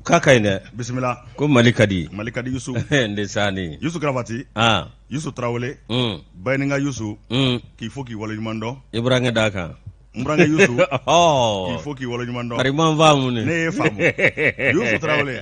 K'a ka ɲi dɛ. Bisimila. Ko Mali ka di. Mali ka di Yusu. Ndesaani. Yusu Karabati. Aa. Yusu Tarawele. Bayininka Yusu. K'i fo k'i waleɲuman dɔn. I burankɛ d'a kan. N burankɛ Yusu. K'i fo k'i waleɲuman dɔn. Bari ma faamu ne ye faamu. Yusu Tarawele.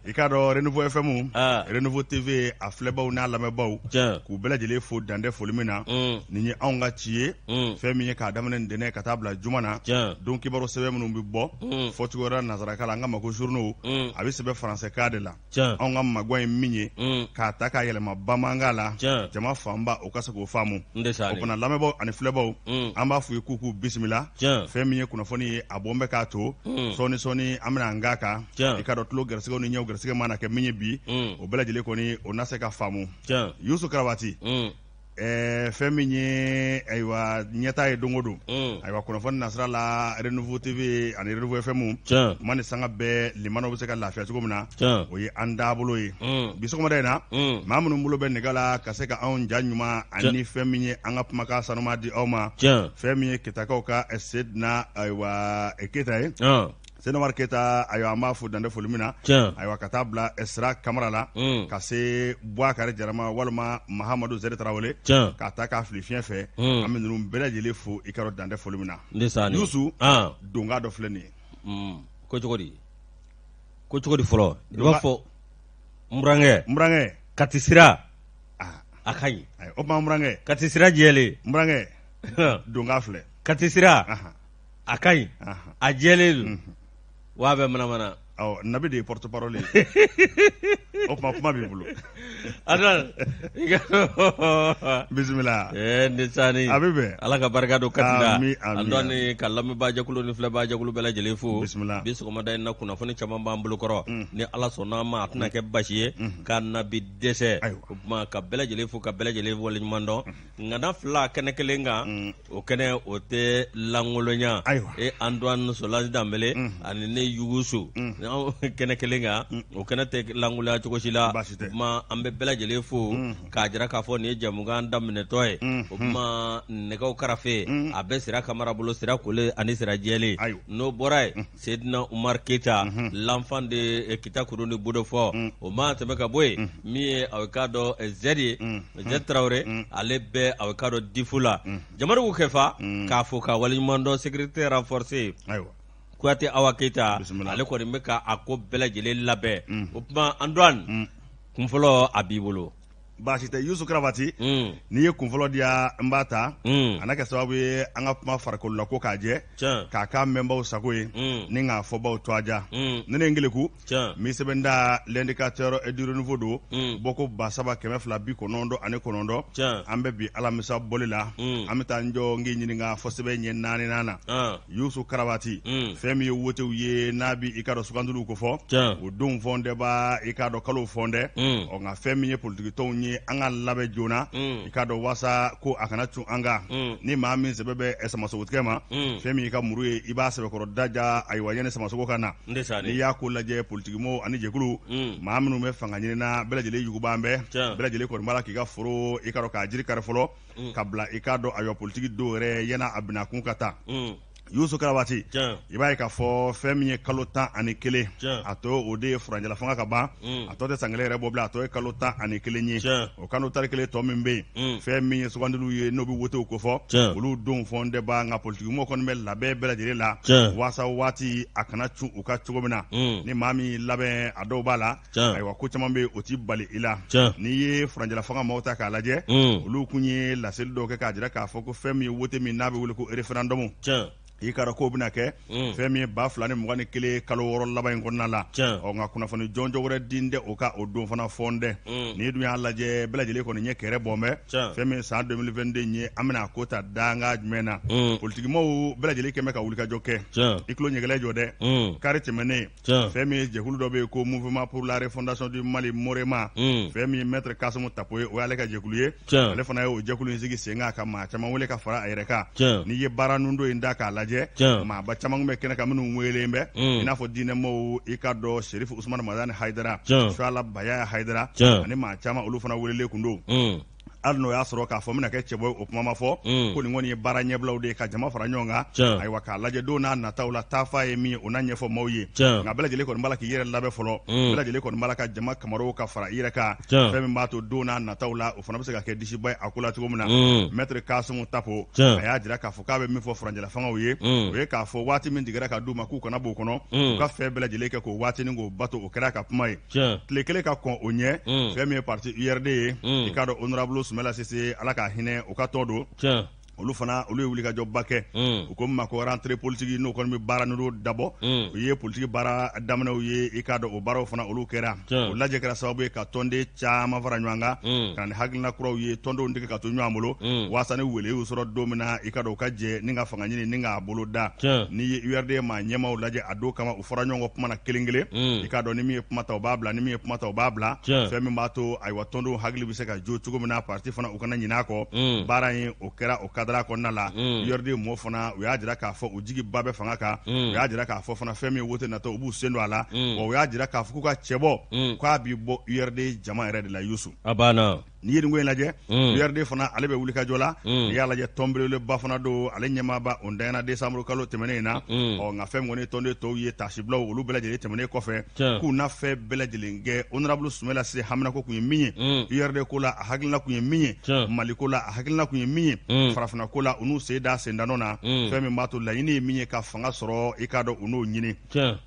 I k'a dɔn Renouveau FM. Renouveau TV a filɛbaw n'a lamɛnbaw. K'u bɛɛ lajɛlen fo dan tɛ foli min na. Nin ye anw ka ci ye. Fɛn min ye k'a daminɛ ntɛnɛn ka taa bila juma na. Don kibaru sɛbɛn minnu bɛ bɔ. Fɔcogo wɛrɛ nansarakan la an k'a ma ko journaux. A bɛ sɛbɛn faransɛkan de la. Anw ka magwan ye min ye k'a ta k'a yɛlɛma bamanankan la jama fanba o ka se k'o faamu o fana lamɛnbaaw ani filɛbaaw an b'a f'u ye k'u k'u bisimila fɛn min ye kunnafoni ye a bɔn bɛ k'a to sɔɔni sɔɔni an bɛna an k'a kan i k'a dɔn tulo garisigɛw ni ɲɛw garisigɛ mana kɛ min ye bi o bɛɛ lajɛlen kɔni o na se ka faamu Yusu Karabati Ɛɛ fɛn min ye ayiwa ɲɛtaa ye don o don ayiwa kunnafoni nasira la Renouveau TV ani Renouveau FM kuma ni sanga bɛɛ limanaw bɛ se ka lafiya cogo min na o ye an taabolo ye bi sɔgɔmada in na maa minnu bolo bɛ nɛgɛ la ka se ka anw ja ɲuman ani fɛn min ye an ka kumakan sanuma di aw ma fɛn min ye Ketakaw ka Sedina ayiwa Keyita ye Seydina Umaru Keyita ayiwa an b'a fo dan tɛ foli min na ayiwa ka taa bila Sira Kamara la ka se Buwakari Jara ma walima Mahamadu Zɛri Tarawele k'a ta k'a fili fiɲɛ fɛ an bɛ ninnu bɛɛ lajɛlen fo i k'a dɔn dan tɛ foli min na Yusu donkan dɔ filɛ nin ye ko cogo di ko cogo di fɔlɔ i b'a fɔ n burankɛ n burankɛ Kati sira a ka ɲi o tuma n burankɛ Kati sira jɛlen n burankɛ donkan filɛ Kati sira a ka ɲi a jɛlen don wa bɛ manamana Nabi de ye porte parole ye o tuma kuma b'i bolo Adnan bisimila Ndesani a bɛ bɛn Ala ka barika don Kati la Antoine ka lamɛnbaajɛkulu ni filɛbaajɛkulu bɛɛ lajɛlen fo bisimila bi sɔgɔmada in na kunnafoni caman b'an bolo kɔrɔ ni Ala sɔnna a ma a tɛna kɛ basi ye ka Nabi dɛsɛ o tuma ka bɛɛ lajɛlen fo ka bɛɛ lajɛlen waleɲuman dɔn ŋana fila kɛnɛ kelen kan o kɛnɛ o tɛ lankolonya e Antoine Solange Danbele ani ne Yugusu kɛnɛ kelen kan o kɛnɛ tɛ lankolonya cogo si la tuma an bɛ bɛɛ lajɛlen fo k'a jira k'a fɔ nin ye jɛmukan daminɛtɔ ye o tuma nɛgɛw karafe a bɛ Sira Kamara bolo sira kolen ani sira jɛlen n'o bɔra yen Seydina Umar Keyita l'enfant de Kita Kuru ni Budofɔ o ma tɛmɛ ka bɔ yen min ye aw k'a dɔn Zɛri ye Zɛri Tarawele ale bɛ aw k'a dɔn Difu la Jamariku Kɛfa k'a fo ka waleɲuman dɔn sécurité renforcée Kuyate Awa Keyita ale kɔni bɛ ka a ko bɛɛ lajɛlen labɛn o tuma Antoine kunfɔlɔ a b'i bolo. Baasi tɛ Yusu Karabati n'i ye kunfɔlɔ di yan n b'a ta a na kɛ sababu ye an ka kuma farikolola ko k'a jɛ k'a k'a mɛnbaw sago ye ni k'a fɔbaw tɔgɔ diya ne ne Ngeleku min sɛbɛn da l'indicateur du renouveau don bɔko 3299 an bɛ bi alamisa bɔli la an bɛ taa n jɔ n k'i ɲininka fɔ sɛbɛn ɲɛ naaninan na Yusu Karabati fɛn min ye wotew ye n'a bɛ i k'a dɔn sugandiliw ko fɔ o don fɔn dɛ ba i k'a dɔn kalo fɔn dɛ ɔ nka fɛn min ye politikitɔnw ye an ka labɛn joona i k'a dɔn waasa ko a kana cun an kan ni maa min sɛbɛ bɛ samasogotigɛ ma fɛn min y'i ka muru ye i b'a sɛbɛkɔrɔ daja ayiwa yanni samasogo ka na n'i y'a ko lajɛ politikimɔgɔw ani jɛkulu maa minnu bɛ fanga ɲini na bɛɛ lajɛlen yuguban bɛ bɛɛ lajɛlen kɔni b'a la k'i ka foro i k'a dɔn k'a jiri kari fɔlɔ ka bila i k'a dɔn ayiwa politiki dɔw yɛrɛ yanni a bɛna kun ka taa Yusu Karabati i b'a ye k'a fɔ fɛn min ye kalo 11 a tɔ o de ye furancɛla fanga ka ban a tɔ tɛ san kelen yɛrɛ bɔ bilen a tɔ ye kalo 11 ye o kalo 11 tɔ min bɛ yen fɛn min ye sugandiliw ye n'o bɛ wotew ko fɔ olu don fɔn dɛ ba nka politikimɔgɔw kɔni bɛ labɛn bɛɛ lajɛlen la waasa waati a kana cun u kan cogo min na ni maa min labɛn a dɔw b'a la ayiwa ko caman bɛ o ti bali i la n'i ye furancɛla fanga maaw ta k'a lajɛ olu kun ye laseli dɔw kɛ k'a jira k'a fɔ ko fɛn min ye wote min n'a bɛ wele ko référendum i k'a dɔn k'o bɛna kɛ fɛn min ye 2021 kalo 6 laban in kɔnɔna la ɔ nka kunnafoni jɔnjɔn wɛrɛ din tɛ o kan o don fana fɔn dɛ n'i dun y'a lajɛ bɛɛ lajɛlen kɔni ɲɛ kɛrɛ bɔn bɛ fɛn min san 2022 ye an bɛna a ko ta danga jumɛn na politikimɔgɔw bɛɛ lajɛlen kɛmɛ ka wulikajɔ kɛ i tulo ɲɛgɛlɛ jɔ dɛ kari tɛmɛnen fɛn min ye jɛkulu dɔ bɛ yen ko mouvement pour la refondation du Mali MOREMA fɛn min ye maître Kassoum Tapo ye o y'ale ka jɛkulu ye ale fana ye o jɛkulu in sigi sen kan ka maa caman wele ka fara a yɛrɛ kan n'i ye baara nundo in da k'a lajɛ maaba caman bɛ kɛnɛ kan minnu welelen bɛ i n'a fɔ diinɛmɔgɔw i k'a dɔn Serif Usumani Madani Hayidara Suala Bayaya Hayidara ani maa caman olu fana welelen kun don. Hali n'o y'a sɔrɔ k'a fɔ n bɛna kɛ cɛbɔ ye, o kuma ma fɔ. Ko nin kɔni ye baara ɲɛbilaw de ye ka jama fara ɲɔgɔn kan. Ayiwa, k'a lajɛ don n'a nataw la, taafa ye min ye, o n'a ɲɛfɔ maaw ye. Nka bɛɛ lajɛlen kɔni b'a la k'i yɛrɛ labɛn fɔlɔ. Bɛɛ lajɛlen kɔni b'a la ka jama kamaraw ka fara i yɛrɛ kan, fɛn min b'a to don n'a nataw la, o fana bɛ se ka kɛ disiba ye a ko la cogo min na. Maître Kasimu Tapo, a y'a jira k'a fɔ k'a bɛ min fɔ furancɛla fangaw ye, o ye k'a fɔ waati min tigɛra ka d'u ma, k'u kana b'o kɔnɔ, u ka fɛn bɛɛ lajɛlen kɛ k'o waatinin k'o bato. O kɛra a ka kuma ye. Tile kelen ka kɔn o ɲɛ, fɛn min ye parti URD ye, i k'a dɔn honorable Sumala Sise, Ala ka hinɛ, o ka tɔn don. Olu fana, olu ye wulikajɔba kɛ. U ko min ma ko rentrée politique, n'o kɔni bɛ baara n'o dabɔ, u ye politiki baara daminɛw ye. I k'a dɔn o baaraw fana, olu kɛra. O lajɛ kɛra sababu ye ka tɔnden caman fara ɲɔgɔn kan, ka na ni hakilina kuraw ye, tɔndenw tɛ ka to ɲɔgɔn bolo, waasa ni wele y'u sɔrɔ don min na, i k'a dɔn u ka jɛ ni ka fanga ɲini ni k'a bolo da. N'i ye URD maa ɲɛmaaw lajɛ a don kama, u fɔra ɲɔgɔn kɔ kuma na kelen kelen. I k'a dɔn ni min ye kuma ta, o b'a bila, ni min ye kuma ta, o b'a bila. Fɛn min b'a to, ayiwa, tɔndenw hakili bɛ se ka jo cogo min na, parti fana, u kana ɲinɛ a kɔ. Baara in, o kɛra o cadre kɔnɔna la. URD mɔɔw fana, u y'a jira k'a fɔ u jigiba bɛ fanga kan. U y'a jira k'a fɔ fana, fɛn min ye wote natɔ, u b'u sen don a la. Wa u y'a jira k'a fɔ k'u ka cɛbɔ, k'a bi bɔ URD jama yɛrɛ de la, Yusu. A banna. N'i ye nin ko in lajɛ, URD fana, ale bɛ wulikajɔ la. N'i y'a lajɛ, tɔn belebeleba fana don, ale ɲɛmaaba o ntanyana décembre kalo tɛmɛnen in na. Ɔ nka fɛn min kɔni ye tɔnden tɔw ye, tasibilaw olu bɛɛ lajɛlen tɛmɛnen kɔfɛ, k'u na fɛn bɛɛ lajɛlen kɛ. Honorable Sumala Sise haminako kun ye min ye URD ko la, a hakilina kun ye min ye Mali ko la, a hakilina kun ye min ye farafinna ko la, u n'u sen da sendanɔ na. Fɛn min b'a to laɲini ye min ye ka fanga sɔrɔ, i k'a dɔn u n'o ɲini.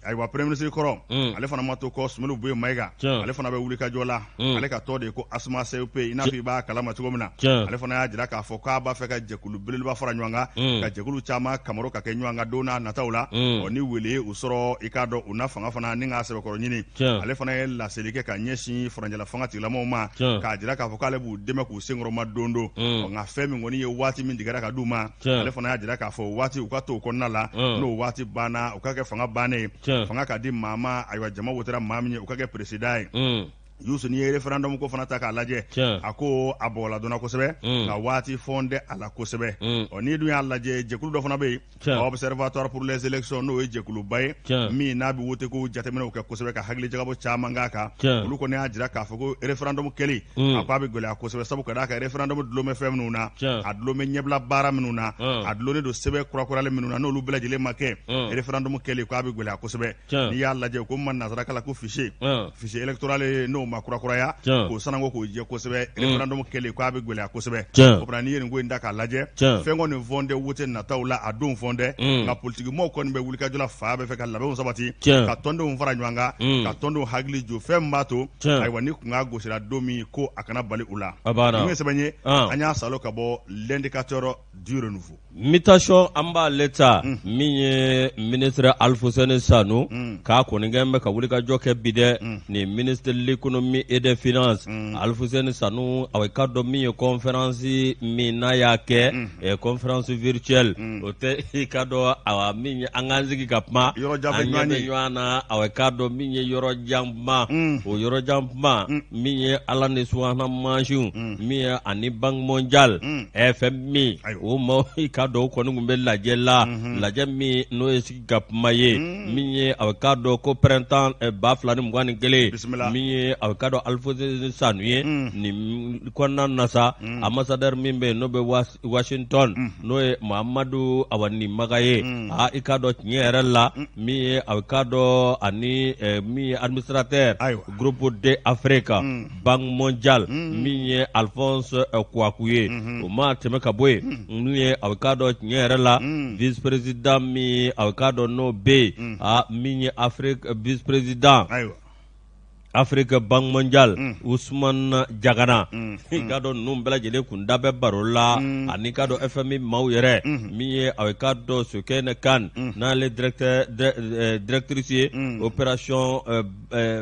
Ayiwa, premier ministre kɔrɔ, ale fana ma to kɔ, Sumelu Buye Mayiga, ale fana bɛ wulikajɔ la. Ale ka tɔn de ye ko ASMA CEP, i n'a fɔ i b'a kalama cogo min na. Ale fana y'a jira k'a fɔ k'a b'a fɛ ka jɛkulu belebeleba fara ɲɔgɔn kan, ka jɛkulu caman kamaro ka kɛ ɲɔgɔn kan don n'a nataw la. Ɔ ni wele ye u sɔrɔ, i k'a dɔn u na fanga fana ni k'a sɛbɛkɔrɔ ɲini. Ale fana ye laseli kɛ ka ɲɛsin furancɛla fanga tigilamɔgɔw ma, k'a jira k'a fɔ k'ale b'u dɛmɛ k'u senkɔrɔma don don. Ɔ nka fɛn min kɔni ye waati min tigɛra ka d'u ma, ale fana y'a jira k'a fɔ waati u ka to o kɔnɔna la. N'o waati banna, u ka kɛ fanga bannen ye, fanga ka di maa ma. Ayiwa, jama wotera maa min ye, u ka kɛ président ye. Yusu, n'i ye référendum ko fana ta k'a lajɛ, a ko a bɔgɔladonna kosɛbɛ, nka waati fɔn tɛ a la kosɛbɛ. Ɔ n'i dun y'a lajɛ, jɛkulu dɔ fana bɛ yen, Observatoire pour les élections, n'o ye jɛkuluba ye min n'a bɛ wote ko jateminɛw kɛ kosɛbɛ, ka hakili jagabɔ caman k'a kan, olu kɔni y'a jira k'a fɔ ko référendum kɛli, a ko a bɛ gɛlɛya kosɛbɛ, sabu ka d'a kan référendum dulon bɛ fɛn minnu na, a dulon bɛ ɲɛbila baara minnu na, a dulonnen don sɛbɛn kurakuralen minnu na, n'olu bɛɛ lajɛlen ma kɛ, référendum kɛli ko a bɛ gɛlɛya kosɛbɛ. N'i y'a lajɛ, ko ma nansara la ko fichier électoral, n'o ma kurakuraya k'o sananko k'o jɛ kosɛbɛ, référendum kɛli k'a bɛ gɛlɛya kosɛbɛ. O tuma n'i ye nin ko in ta k'a lajɛ, fɛn kɔni fɔn tɛ wote nataw la, a don fɔn tɛ. Nka politikimɔgɔw kɔni bɛ wulikajɔ la fan bɛɛ fɛ ka labɛnw sabati, ka tɔndenw fara ɲɔgɔn kan, ka tɔndenw hakili jɔ fɛn min b'a to, ayiwa, ni kunkan gosira don min, ko a kana bali u la. Nin ye sɛbɛn ye, an y'a salo ka bɔ L'Indicateur du Renouveau. Mutation, an b'ale ta. Min ye ministre Alfuseni Sanu, k'a kɔni kɛ bɛ ka wulikajɔ kɛ bi dɛ. Nin ministre de l'économie et des finances, Alfuseni Sanu, a ka dɔn min ye conférence min n'a y'a kɛ, conférence virtuelle, o tɛ, i ka dɔn, awa, min ye an k'an sigi ka kuma, an ɲɛ bɛ ɲɔgɔn na. A ka dɔn min ye yɔrɔ jan kuma, o yɔrɔ jan kuma min ye Ala ni subahana mansinw min ye ani Banque mondiale, FMI, o ma, i ka dɔn o kɔni tun bɛ lajɛ la, lajɛ min n'o ye sigi ka kuma ye, min ye a ka dɔn ko printemps 2021, min ye a ka dɔn Alfuseni Sanu ye nin kɔnɔna na sa. Ambassadeur min bɛ yen, n'o bɛ Washington, n'o ye Mahamadu awa Nimaga ye, aa, i ka dɔn tiɲɛ yɛrɛ la, min ye a ka dɔn ani min ye administrateur Groupe de Afrique Banque mondiale, min ye Alphonse Kouakou ye, o ma tɛmɛ ka bɔ yen. Min ye a ka dɔn tiɲɛ yɛrɛ la, vice président min a ka dɔn n'o bɛ yen, a min ye Afrique vice président Afrique Banque mondiale, Ousmane Diagana, i ka dɔn ninnu bɛɛ lajɛlen kun da bɛ baro la, ani ka dɔn FMI maaw yɛrɛ, min ye a ka dɔn Sokɛnɛ Kan, n'ale directeur directrice ye opération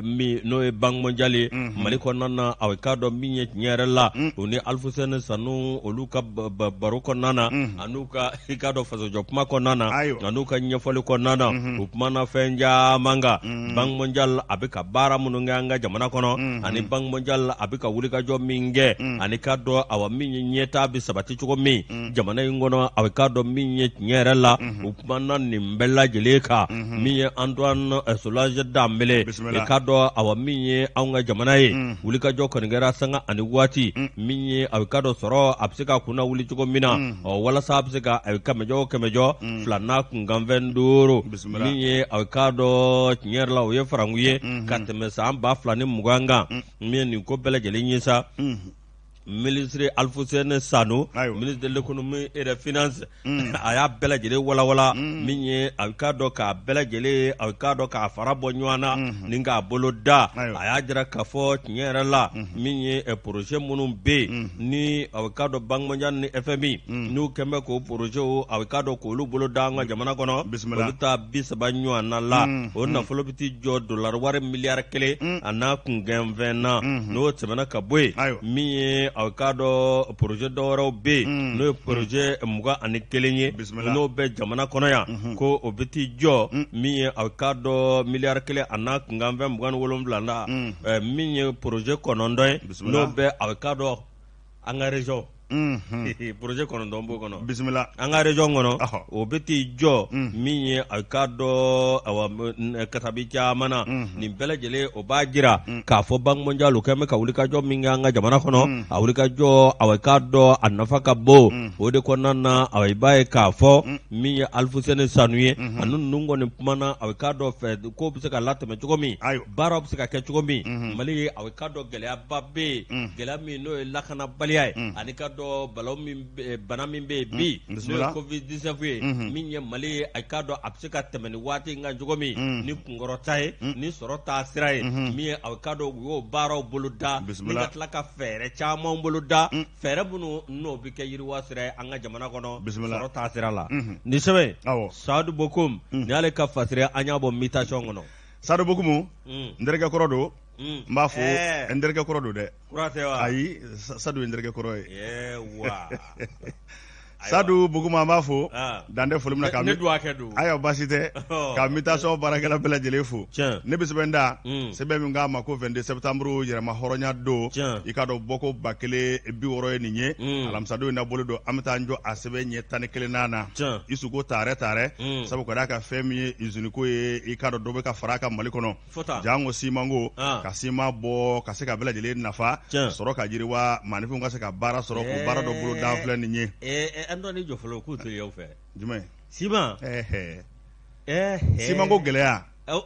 min n'o ye Banque mondiale ye Mali kɔnɔna na. A ka dɔn min ye tiɲɛ yɛrɛ la, o ni Alfuseni Sanu, olu ka baro kɔnɔna na, an'u ka, i ka dɔn, fasojɔ kuma kɔnɔna na, an'u ka ɲɛfɔli kɔnɔna na, u kumana fɛn caman kan. Banque mondiale a bɛ ka baara minnu kɛ. an ka jamana kɔnɔ ani Banque mondiale a bɛ ka wulikajɔ min kɛ ani k'a dɔn awa min ye ɲɛtaa bɛ sabati cogo min jamana in kɔnɔ a bɛ k'a dɔn min ye tiɲɛ yɛrɛ la u kumana nin bɛɛ lajɛlen kan min ye Antoine Solange Danbele i k'a dɔn awa min ye anw ka jamana ye wulikajɔ kɔni kɛra sanga ani waati min ye a bɛ k'a dɔn sɔrɔ a bɛ se ka kunna wuli cogo min na ɔ walasa a bɛ se ka a bɛ kɛmɛjɔ o kɛmɛjɔ fila n'a kunkanfɛn duuru min ye a bɛ k'a dɔn tiɲɛ yɛrɛ la o ye faranku ye ka tɛmɛ san 2020 kan min ye nin ko bɛɛ lajɛlen ye sa minisiri Alfuseni Sanu ministre de l'économie et des finances a y'a bɛɛ lajɛlen walawala min ye a bɛ k'a dɔn k'a bɛɛ lajɛlen a bɛ k'a dɔn k'a fara bɔ ɲɔgɔn na ni k'a bolo da a y'a jira k'a fɔ tiɲɛ yɛrɛ la min ye projet minnu bɛ yen ni a bɛ k'a dɔn Banque mondiale ni FMI n'u kɛn bɛ k'o projet a bɛ k'a dɔn k'olu bolo da an ka jamana kɔnɔ o bɛ taa 30 ɲɔgɔn la o nafolo bɛ t'i jɔ dolari wari miliyari kelen a n'a kunkanfɛn na n'o tɛmɛna ka bɔ yen min ye a bɛ k'a dɔn projet dɔwɛrɛw bɛ yen n'o ye projet 21 ye n'o bɛ jamana kɔnɔ yan ko o bɛ t'i jɔ min ye a bɛ k'a dɔn miliyari kelen a n'a kunkanfɛn 27 la min ye projet 9 ye n'o bɛ a bɛ k'a dɔn an ka région projet 9 b'o kɔnɔ bisimila an ka région kɔnɔ o bɛ t'i jɔ min ye a k'a dɔn awa kasabi caman na nin bɛɛ lajɛlen o b'a jira k'a fɔ Banque mondiale kɛn bɛ ka wulikajɔ min kɛ an ka jamana kɔnɔ a wulikajɔ a k'a dɔn a nafa ka bon o de kɔnɔna na awa i b'a ye k'a fɔ min ye Alifuseni Sanu ye ani ninnu kɔni kumana a k'a dɔn fɛ ko bɛ se ka latɛmɛ cogo min baaraw bɛ se ka kɛ cogo min Mali ye a k'a dɔn gɛlɛyaba bɛ yen gɛlɛya min n'o ye lakanabaliya ye ani k'a dɔn balawu min bana min bɛ yen bi n'o ye covid 19 ye min ye Mali ye a k'a dɔn a bɛ se ka tɛmɛ nin waati in kan cogo min ni kunkɔrɔta ye ni sɔrɔ taa sira ye min ye a k'a dɔn u y'o baaraw boloda ni ka tila ka fɛɛrɛ caman boloda fɛɛrɛ minnu n'o bɛ kɛ yiriwa sira ye an ka jamana kɔnɔ sɔrɔ taa sira la nin sɛbɛn Sadu Bokum nin y'ale ka fasiri an y'a bɔ mutation kɔnɔ Sadu Bokumu n terikɛ kɔrɔ don n b'a fo n terikɛ kɔrɔ don dɛ ayi Sadu ye n terikɛ kɔrɔ ye Sadu Bokumu an b'a fo dan tɛ foli min na ayiwa baasi tɛ ka mutation baarakɛla bɛɛ lajɛlen fo ne bɛ sɛbɛn da sɛbɛn min k'a ma ko 22 septembre yɛrɛma hɔrɔnya don i k'a dɔn bɔko 1060 ye nin ye alamisadon in na bolo don an bɛ taa an jɔ a sɛbɛn ɲɛ 11nan na Isu ko taarɛ taarɛ sabu ka d'a kan fɛn min ye usine ko ye i k'a dɔn dɔ bɛ ka fara a kan Mali kɔnɔ janko simanko ka siman bɔ ka se ka bɛɛ lajɛlen nafa sɔrɔ ka yiriwa maaninfinw ka se ka baara sɔrɔ k'o baara dɔ bolo dan filɛ nin ye an dɔn ni jɔ fɔlɔ k'u teliya fɛ jumɛn siman simanko gɛlɛya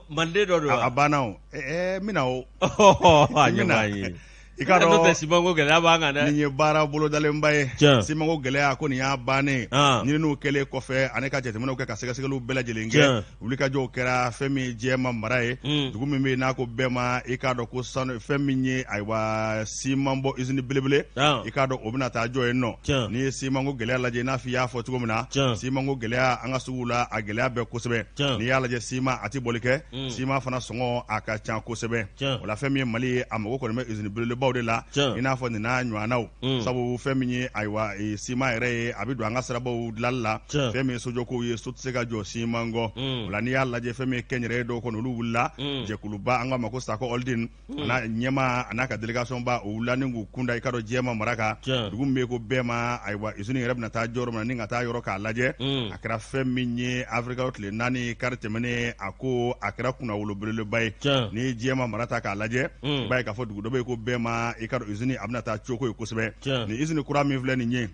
manden dɔ don a banna o n bɛna o a ɲɛ I k'a dɔn tɛ simanko gɛlɛya b'an kan dɛ nin ye baara bolodalenba ye simanko gɛlɛya ko nin y'a bannen ɲininiw kɛlen kɔfɛ ani ka jateminɛw kɛ ka sɛgɛsɛgɛliw bɛɛ lajɛlen kɛ wulikajɔw kɛra fɛn min jɛma mara ye dugu min bɛ yen n'a ko Bɛma i k'a dɔn ko sanu fɛn min ye ayiwa siman bɔ usine belebele i k'a dɔn o bɛna taa jɔ yen nɔ n'i ye simanko gɛlɛya lajɛ i n'a fɔ i y'a fɔ cogo min na simanko gɛlɛya an ka sugu la a gɛlɛya bɛ kosɛbɛ n'i y'a lajɛ siman a tɛ bɔli kɛ siman fana sɔngɔ a ka ca kosɛbɛ o la fɛn min ye Mali ye a mago kɔni bɛ usine belebelebaw de la i n'a fɔ nin n'a ɲɔgɔnnaw sabu fɛn min ye ayiwa siman yɛrɛ ye a bɛ don an ka sirabaw dilanli la fɛn min ye sojɔkow ye so tɛ se ka jɔ siman kɔ o la n'i y'a lajɛ fɛn min ye kɛnyɛrɛye dɔw kɔni olu wulila jɛkuluba an k'a ma ko Sako Holding n'a ɲɛmaa a n'a ka délégation ba o wulila ni k'u kunda i k'a dɔn jɛma mara kan dugu min bɛ yen ko Bɛma ayiwa usine yɛrɛ bɛna taa jɔ yɔrɔ min na ni ka taa yɔrɔ k'a lajɛ a kɛra fɛn min ye avril kalo tile 4 kari tɛmɛnen a ko a kɛra kunnawolo belebeleba ye n'i ye jɛma mara ta k'a lajɛ i b'a ye k'a fɔ dugu dɔ bɛ yen ko Bɛma i k'a dɔn usine a bɛna taa coko yen kosɛbɛ nin usine kura min filɛ nin ye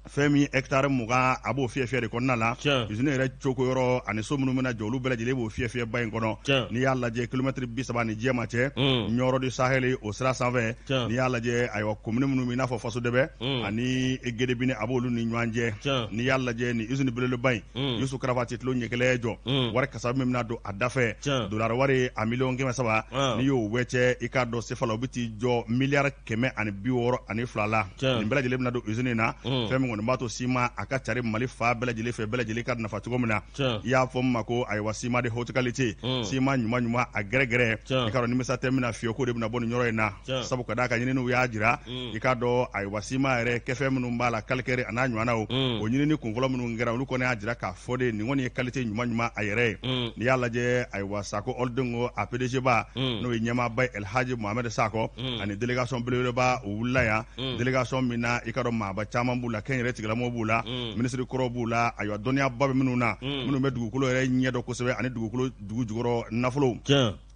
fɛn min hectare 20 a b'o fiyɛ fiyɛ de kɔnɔna la usine yɛrɛ coko yɔrɔ ani so minnu bɛna jɔ olu bɛɛ lajɛlen b'o fiyɛ fiyɛba in kɔnɔ n'i y'a lajɛ kilomɛtiri 30 ni jɛma cɛ Ɲɔrɔ du Sahel o sira sanfɛ n'i y'a lajɛ ayiwa komini minnu bɛ i n'a fɔ Fasodɛbɛ ani Gedebine a b'olu ni ɲɔgɔn cɛ n'i y'a lajɛ nin usine belebeleba in Yusu Karabati tulo ɲɛ kelen jɔ wari kasabi min bɛna don a dafɛ dolari wari a miliyɔn 300 n'i y'o wɛcɛ i k'a dɔn sefa la o bɛ t'i jɔ miliyari 162 la nin bɛɛ lajɛlen bɛna don usine in na fɛn min kɔni kɔni b'a to siman a ka cari Mali fan bɛɛ lajɛlen fɛ, bɛɛ lajɛlen ka nafa cogo min na. I y'a fɔ min ma ko ayiwa ciment de haute qualité, siman ɲuman ɲuman a gɛrɛgɛrɛ, i k'a dɔn nimisa tɛ min na fiyewu, k'o de bɛna bɔ nin yɔrɔ in na, sabu ka d'a kan ɲininiw y'a jira, i k'a dɔn ayiwa siman yɛrɛ kɛfɛn minnu b'a la, calcaire a n'a ɲɔgɔnnaw, o ɲinini kunfɔlɔ minnu kɛra, olu kɔni y'a jira k'a fɔ de nin kɔni ye qualité ɲuman ɲuman a yɛrɛ ye. N'i y'a lajɛ ayiwa Sako Holding a PDG ba, n'o ye ɲɛmaaba ye Elhaji Mohamed Sakɔ, ani délégation belebeleba o wulila yan, délégation min na i k'a dɔn maaba caman b'u la, kɛnyɛrɛ tigilamɔgɔw b'u la, minisiri kɔrɔw b'u la, ayiwa dɔnniyaba bɛ minnu na, minnu bɛ dugukolo yɛrɛ ɲɛdɔn kosɛbɛ ani dugukolo dugu jukɔrɔ nafolo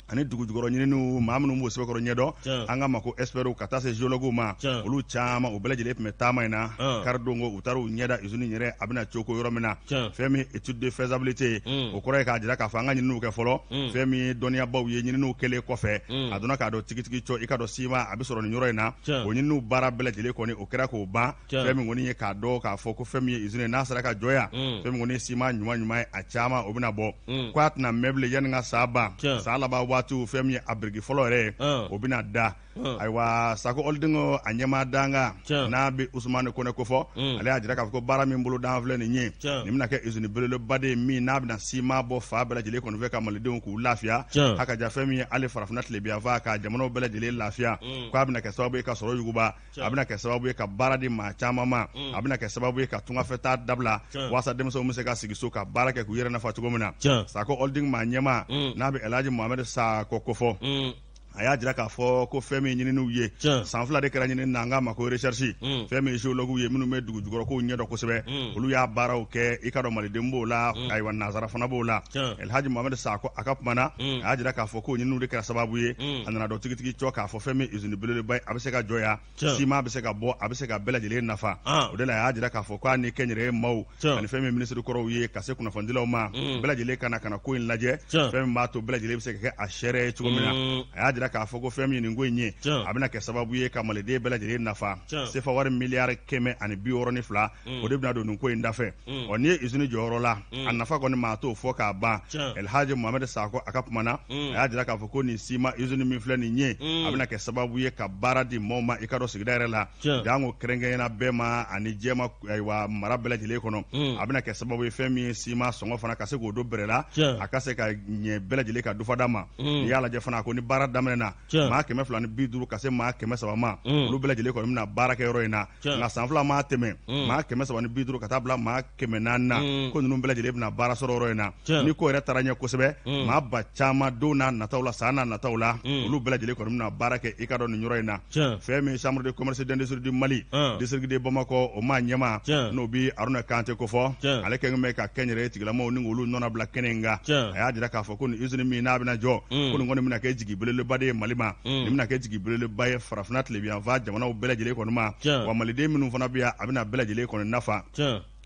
ani dugu jukɔrɔ ɲininiw, maa minnu b'o sɛbɛkɔrɔ ɲɛdɔn, an k'a ma ko experts, ka taa se géologues ma, olu caman u bɛɛ lajɛlen tun bɛ taama in na. Karidon ko u taara u ɲɛda usine yɛrɛ a bɛna cogo yɔrɔ min na. Fɛn min étude de faisabilité, o kɔrɔ ye k'a jira k'a fɔ an ka ɲininiw kɛ fɔlɔ. Fɛn min ye dɔnniyabaw ye, ɲininiw kɛlen kɔfɛ, a donna k'a dɔn tigitigi cɔ, i k'a dɔn siman a bɛ sɔrɔ nin yɔrɔ in na. O ɲininiw baara bɛɛ lajɛlen kɔni o kɛra k'o ban. Fɛn min kɔni ye k'a dɔn k'a fɔ ko fɛn min ye usine n'a sera ka jɔ yan, fɛn min kɔni ye siman ɲuman ɲuman ye a caman o bɛna bɔ, k'a tɛna mɛn bilen yanni ka san ban, san laban waatiw, fɛn min ye a biriki fɔlɔ yɛrɛ ye, o bɛna da. Ayiwa Sako Holding a ɲɛmaa dankan n'a bɛ Usumani Kɔnɛ kofɔ, ale y'a jira k'a fɔ ko baara min bolo dan filɛ nin ye, nin bɛna kɛ usine belebeleba de ye min n'a bɛna siman bɔ fan bɛɛ lajɛlen kɔni fɛ ka malidenw k'u lafiya, a ka ja fɛn min ye hali farafinna tilebinyanfan ka jamanaw bɛɛ lajɛlen lafiya, k'a bɛna kɛ sababu ye ka sɔrɔ yuguba, a bɛna kɛ sababu ye ka baara di maa caman ma, a bɛna kɛ sababu ye ka tungafɛtaa dabila walasa denmisɛnw bɛ se ka sigi so ka baara kɛ k'u yɛrɛ nafa cogo min na. Sako Holding maa ɲɛmaa n'a bɛ Elhaji Mohamed Sakɔ kofɔ, a y'a jira k'a fɔ ko fɛn min ɲininiw ye, san 2 de kɛra ɲinini na, an k'a ma ko recherche. Fɛn min ye géologues ye minnu bɛ dugu jukɔrɔkow ɲɛdɔn kosɛbɛ, olu y'a baaraw kɛ, i k'a dɔn maliden b'o la, ayiwa nansara fana b'o la. Elhaji Mohamed Sakɔ a ka kuma na, a y'a jira k'a fɔ ko ɲininiw de kɛra sababu ye a nana dɔn tigitigi cɔ k'a fɔ fɛn min usine belebeleba ye, a bɛ se ka jɔ yan, siman bɛ se ka bɔ, a bɛ se ka bɛɛ lajɛlen nafa. O de la a y'a jira k'a fɔ k'a ni kɛnyɛrɛye maaw ani fɛn min minisiri kɔrɔw ye ka se kunnafonidilaw ma, bɛɛ lajɛlen ka na ka na ko in lajɛ, fɛn min b'a to bɛɛ lajɛlen bɛ se ka kɛ a seere ye cogo min na. A y'a jira k'a fɔ ko fɛn min nin ko in ye, a bɛna kɛ sababu ye ka maliden bɛɛ lajɛlen nafa. Sefa wari miliyari 162, o de bɛna don nin ko in dafɛ. Ɔ n'i ye usine jɔyɔrɔ la, a nafa kɔni maa t'o fɔ k'a ban. Elhaji Mohamed Sakɔ a ka kuma na, a y'a jira k'a fɔ ko nin siman usine min filɛ nin ye, a bɛna kɛ sababu ye ka baara di maaw ma, i k'a dɔn sigida yɛrɛ la, janko kɛrɛnkɛrɛnnenya bɛɛ ma ani jɛma ayiwa mara bɛɛ lajɛlen kɔnɔ. A bɛna kɛ sababu ye fɛn min ye siman sɔngɔ fana ka se k'o don bɛrɛ la, a ka se ka ɲɛ bɛɛ lajɛlen ka dufada ma. N'i y'a lajɛ fana, a ko ni baara daminɛna, maa 250 ka se maa 300 ma, olu bɛɛ lajɛlen kɔni bɛna baara kɛ yɔrɔ in na. Nka san 2 maa tɛmɛ, maa 350 ka taa bila maa 400 na, ko ninnu bɛɛ lajɛlen bɛna baara sɔrɔ yɔrɔ in na. Ni ko yɛrɛ taara ɲɛ kosɛbɛ, maa ba caman don n'a nataw la, san n'a nataw la, olu bɛɛ lajɛlen kɔni bɛna baara kɛ i k'a dɔn nin yɔrɔ in na. Fɛn min chambre de commerce d'industrie du Mali, district de Bamakɔ, o maa ɲɛmaa n'o bi Aruna Kante kofɔ, ale kɛlen bɛ ka kɛnyɛrɛye tigilamɔgɔw ni k'olu nɔnabila kɛnɛ in kan. A y'a jira k'a fɔ ko nin usine min n'a bɛna jɔ, ko nin kɔni bɛna kɛ jigi belebeleba de ye Mali ma, nin bɛna kɛ jigi belebeleba ye farafinna tilebinyanfan jamanaw bɛɛ lajɛlen kɔni ma, wa maliden minnu fana bɛ yan, a bɛna bɛɛ lajɛlen kɔni nafa.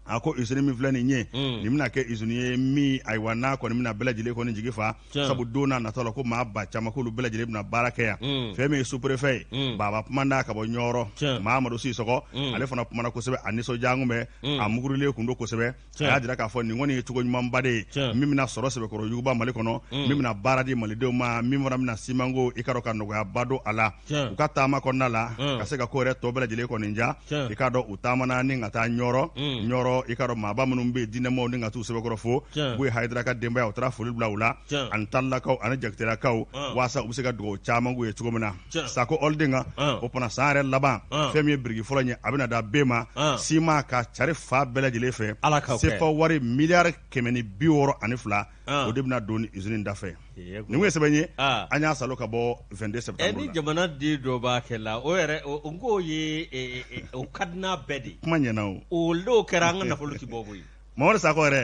A ko usine min filɛ nin ye, nin bɛna kɛ usine ye min ayiwa n'a kɔni bɛna bɛɛ lajɛlen kɔni jigi fa, sabu don n'a nataw la ko maa ba caman k'olu bɛɛ lajɛlen bɛna baara kɛ yan. Fɛn min ye sous-préfet ye, Baba kumanda ka bɔ Ɲɔrɔ, Mahamadu Sisɔkɔ, ale fana kumana kosɛbɛ, a nisɔndiya kun bɛ, a mugurilen kun don kosɛbɛ. A y'a jira k'a fɔ nin kɔni ye cogo ɲumanba de ye min bɛna sɔrɔ sɛbɛkɔrɔ yuguba Mali kɔnɔ, min bɛna baara di malidenw ma, min fana bɛna simanko i k'a dɔn ka nɔgɔyaba don a la. U ka taama kɔnɔna la, ka se ka ko yɛrɛ tɔ bɛɛ lajɛlen kɔni ja, i k'a dɔn u taamana ni ka taa Ɲɔrɔ. Ɲɔrɔ, i k'a dɔn maaba minnu bɛ yen, diinɛmaaw ni ka t'u sɛbɛkɔrɔ fo, Buye Hayidara ka denbaya, u taara foli bila u la, ani Talilakaw ani Jakitelakaw, waasa u bɛ se ka dugawu caman k'u ye cogo min na. Sako Holding kan o fana san yɛrɛ laban, fɛn min ye biriki fɔlɔ ye, a bɛna da bɛɛ ma, siman ka cari fan bɛɛ lajɛlen fɛ. Sefa wari miliyari 162, o de bɛna don usine da fɛ. Nin ye sɛbɛn ye an y'a salo ka bɔ 22 septembre. Ni jamana den dɔ b'a kɛ la, o yɛrɛ n k'o ye o ka di n'a bɛɛ de ye. Kuma ɲɛna o. O n'o kɛra, an ka nafolo tɛ bɔ koyi. Mamadu Sakɔ yɛrɛ,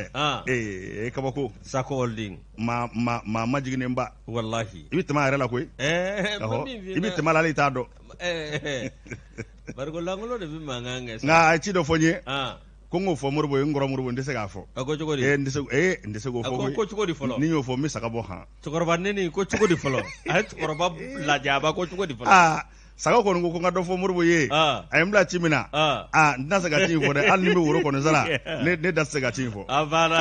ee kabako. Sakɔ Holding. Maa maa majiginnenba. Walahi. I bɛ tɛmɛ a yɛrɛ la koyi. I bɛ tɛmɛ a la hali i t'a dɔn. Bariko lankolon de bɛ mankan kɛ. Nka a ye ci dɔ fɔ n ye. Ko n k'o fɔ Moribo ye, n kɔrɔ Moribo, n tɛ se k'a fɔ. A ko cogo di? N tɛ se n tɛ se k'o fɔ. A ko cogo di fɔlɔ? Ni n y'o fɔ, n bɛ saga bɔ han. Cɛkɔrɔba neni ko cogo di fɔlɔ? A ye cɛkɔrɔba lajaba ko cogo di fɔlɔ? Aa saga kɔni ko n ka dɔ fɔ Moribo ye. A ye n bila ci min na. Aa n tɛna se ka ci in fɔ dɛ, hali ni n bɛ woro kɔni sara, ne da tɛ se ka ci in fɔ. A banna.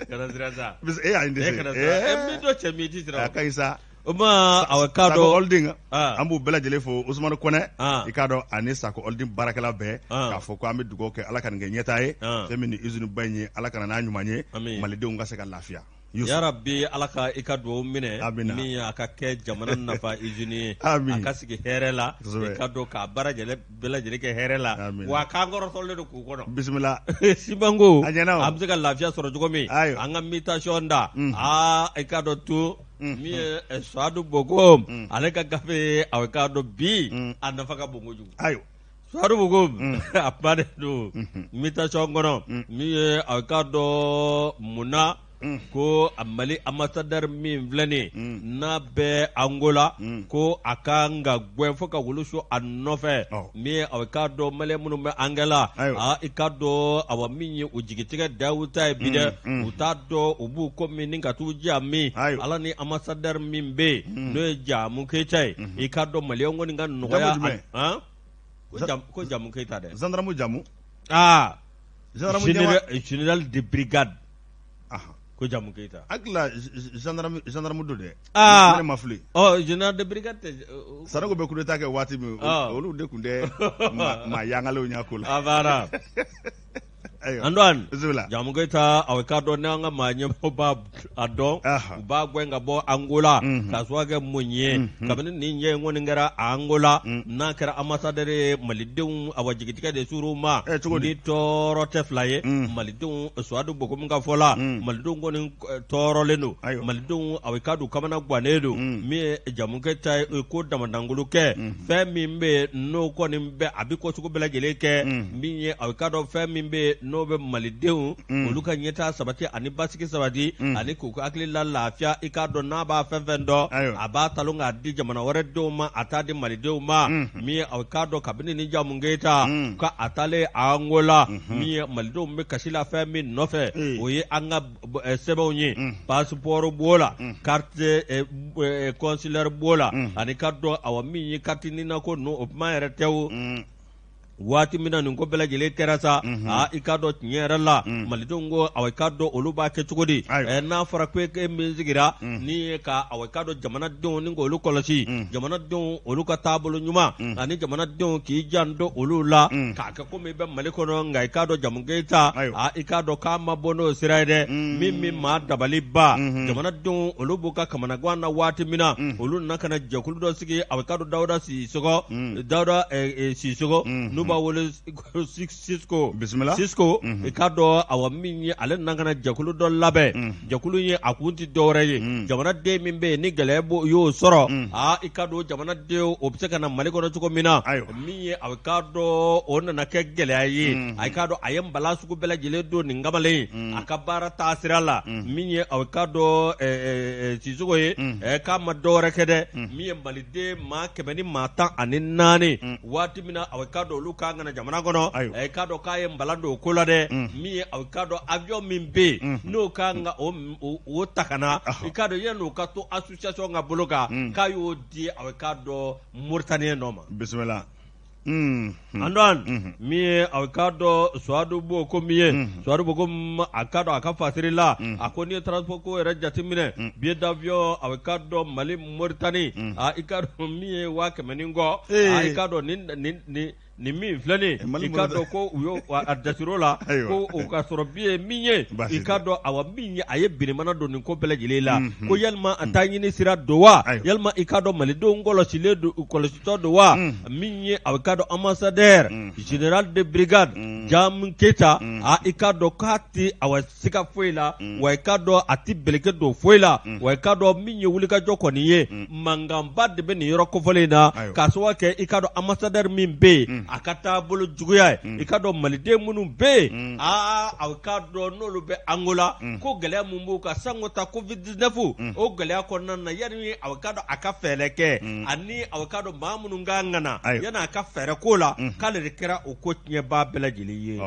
Kana siran sa. E y'a n tɛ se. E kana siran. Min dɔ cɛ min i tɛ siran. A ka ɲi sa. O ma a k'a Sako dɔn Holding an b'u bɛɛ lajɛlen fo, Usumani Kɔnɛ, i k'a dɔn, ani Sako Holding baarakɛla bɛɛ, k'a fɔ ko an bɛ dugawu kɛ, Ala ka nin kɛ ɲɛtaa ye. Fɛn min ni usine ba in ye, Ala ka na n'a ɲuman ye, Malidenw ka se ka lafiya. Yarabi, Ala ka i ka dugawu minɛ. Min ye a ka kɛ jamana nafa usine ye, a ka sigi hɛrɛ la, i ka dɔn k'a baara bɛɛ lajɛlen kɛ hɛrɛ la, wa k'an kɔrɔtɔlen don k'u kɔnɔ. Bisimila. Sibanko, an bɛ se ka lafiya sɔrɔ cogo min, an ka mutation da aa, i ka dɔn to min ye Suwadu Bokom, ale ka gafe, a k'a dɔn bi a nafa ka bon kojugu. Ayiwa. Suwadu Bokom, a kuma de don mutation kɔnɔ, min ye a k'a dɔn mun na ko a Mali ambassadeur min filɛ nin ye, n'a bɛ Angola, ko a ka kan ka gɛn fo ka wulu su a nɔfɛ. Min ye a k'a dɔn Malien minnu bɛ Angola, aa, i k'a dɔn, awa, min ye u jigitigɛ dawu ta ye bi dɛ, u t'a dɔn u b'u ko min ni ka t'u ja min. Ala ni ambassadeur min bɛ yen, n'o ye Jamu Keyita ye, i k'a dɔn Malien kɔni ka nɔgɔya, ko Jamu Keyita dɛ. Gendarme Jamu. Aa, général de brigade ko Jamu Keyita. Hakili la gendarme don dɛ. Aa, ne ma fili. Ɔ, général de brigade tɛ. Sanogo bɛ coup d'état kɛ waati min, olu de tun tɛ maa yangalenw ɲɛ ko la. A banna. Antoine. Bisimila. Jamu Keyita, a k'a dɔn n'an ka maa ɲɛmɔgɔ b'a a dɔn, u b'a gɛn ka bɔ Angola k'a sababu kɛ mun ye? Kabini nin ɲɛ in kɔni kɛra Angola, n'a kɛra ambassadeur ye, Malidenw, awa, jigitigɛ de sur'u ma. Ni tɔɔrɔ tɛ fila ye, Malidenw, Suwadu Bokomu ka fɔ la, Malidenw kɔni tɔɔrɔlen don, Malidenw, a k'a dɔn kamana gannen don. Min ye Jamu Keyita ye, ko damadankolo kɛ, fɛn min bɛ yen n'o kɔni bɛ a bɛ ko sugu bɛɛ lajɛlen kɛ, min ye a k'a dɔn fɛn min bɛ yen n'o bɛ Malidenw olu ka ɲɛtaa sabati ani basigi sabati ani k'u ka hakili la lafiya, i k'a dɔn n'a b'a fɛn fɛn dɔn, a b'a talon k'a di jamana wɛrɛ denw ma, a t'a di Malidenw ma. Min ye a k'a dɔn kabini ni Jamu Keyita ka a taalen Angola, min ye Malidenw bɛ kasi la fɛn min nɔfɛ, o ye an ka sɛbɛnw ye, passeport b'o la, carte consulaire b'o la, ani k'a dɔn, awa, min ye carte NINA ko ninnu, o kuma yɛrɛ tɛ o. Waati min na nin ko bɛɛ lajɛlen kɛra sa, aa, i k'a dɔn tiɲɛ yɛrɛ la, Malidenw ko, awa, i k'a dɔn olu b'a kɛ cogo di? N'a fɔra ko e min sigira ni ye ka, awa, i k'a dɔn jamanadenw ni k'olu kɔlɔsi, jamanadenw olu ka taabolo ɲuman ani jamanadenw k'i janto olu la, k'a kɛ komi i bɛ Mali kɔnɔ, nka i k'a dɔn Jamu Keyita, aa, i k'a dɔn k'a ma bɔ n'o sira ye dɛ. Min min maa dabali ba, jamanadenw olu b'u ka kamanagan na waati min na, olu nana ka na jɛkulu dɔ sigi, a k'a dɔn Dawuda Sisɔkɔ, Dawuda Sisɔkɔ, n'u b'a wele Cisco. Bisimila. Cisco, i k'a dɔn, awa, min ye ale nana ka na jɛkulu dɔ labɛn. Jɛkulu ye a kun tɛ dɔwɛrɛ ye, jamanaden min bɛ yen ni gɛlɛya y'o sɔrɔ, aa, i k'a dɔn jamanaden o bɛ se ka na Mali kɔnɔ cogo min na. Min ye a k'a dɔn o nana kɛ gɛlɛya ye, a k'a dɔn a ye npalan sugu bɛɛ lajɛlen don nin kamalen a ka baara taasira la. Min ye a k'a dɔn Sisɔkɔ ye, k'a ma dɔwɛrɛ kɛ dɛ, min ye Maliden maa 114, waati min na a k'a dɔn olu kan ka na jamana kɔnɔ, a k'a dɔn k'a ye npalan don o ko la dɛ. Min ye a k'a dɔn avion min bɛ yen n'o kan ka o ta ka na, i k'a dɔn yanni o ka to association ka bolo kan, k'a y'o di a k'a dɔn Mauritanien dɔ ma. Bisimila. Antoine, min ye a k'a dɔn Suwadu Bokomu ye, Suwadu Bokomu, a k'a dɔn a ka fasiri la, a ko n'i ye transport ko yɛrɛ jateminɛ, billet d'avion, a k'a dɔn Mali Mauritanie, a i k'a dɔn min ye 100 000 ni kɔ, a i k'a dɔn nin nin min filɛ nin, i k'a dɔn ko u y'o a dasir'o la ko o ka sɔrɔ billet min ye, i k'a dɔn, awa, min ye a ye birimana don nin ko bɛɛ lajɛlen la, ko yalima a taa ɲini sira don wa, yalima i k'a dɔn Malidenw kɔlɔsilen don, kɔlɔsitɔ don wa? Min ye a k'a dɔn ambassadeur général de brigade Jamu Keyita, a i k'a dɔn k'a tɛ, awa, siga foyi la, wa i k'a dɔn a tɛ beleke don foyi la, wa i k'a dɔn min ye wulikajɔ kɔni ye, mankanba de bɛ nin yɔrɔ kofɔlen in na, k'a sababu kɛ i k'a dɔn ambassadeur min bɛ yen, a ka taabolo juguya ye. I k'a dɔn Maliden minnu bɛ yen, aa, a k'a dɔn n'olu bɛ Angola, ko gɛlɛya mun b'u kan sanko ta Covid 19, o gɛlɛya kɔnɔna na, yanni a k'a dɔn a ka fɛɛrɛ kɛ, ani a k'a dɔn maa minnu ka kan ka na, yanni a ka fɛɛrɛ ko la, k'ale de kɛra o ko tiɲɛbaa bɛɛ lajɛlen ye.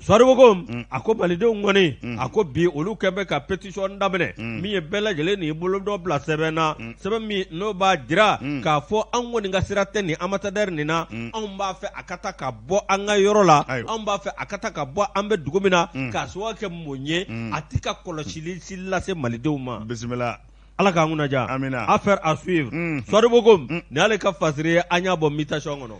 Suwadu Bokomu a ko Malidenw kɔni, a ko bi olu kɛlen bɛ ka pétition daminɛ, min ye bɛɛ lajɛlen n'i bolo dɔ bila sɛbɛn na, sɛbɛn min n'o b'a jira k'a fɔ anw kɔni ka sira tɛ nin ambassadeur nin na, anw b'a fɛ a ka taa ka bɔ an ka yɔrɔ la, anw b'a fɛ a ka taa ka bɔ an bɛ dugu min na, k'a sababu kɛ mun ye? A tɛ ka kɔlɔsili si lase Malidenw ma. Bisimila. Ala k'an kunna diya. Amina. Affaire à suivre. Sɔribugu, nin y'ale ka fasiri ye, an y'a bɔ mutation kɔnɔ.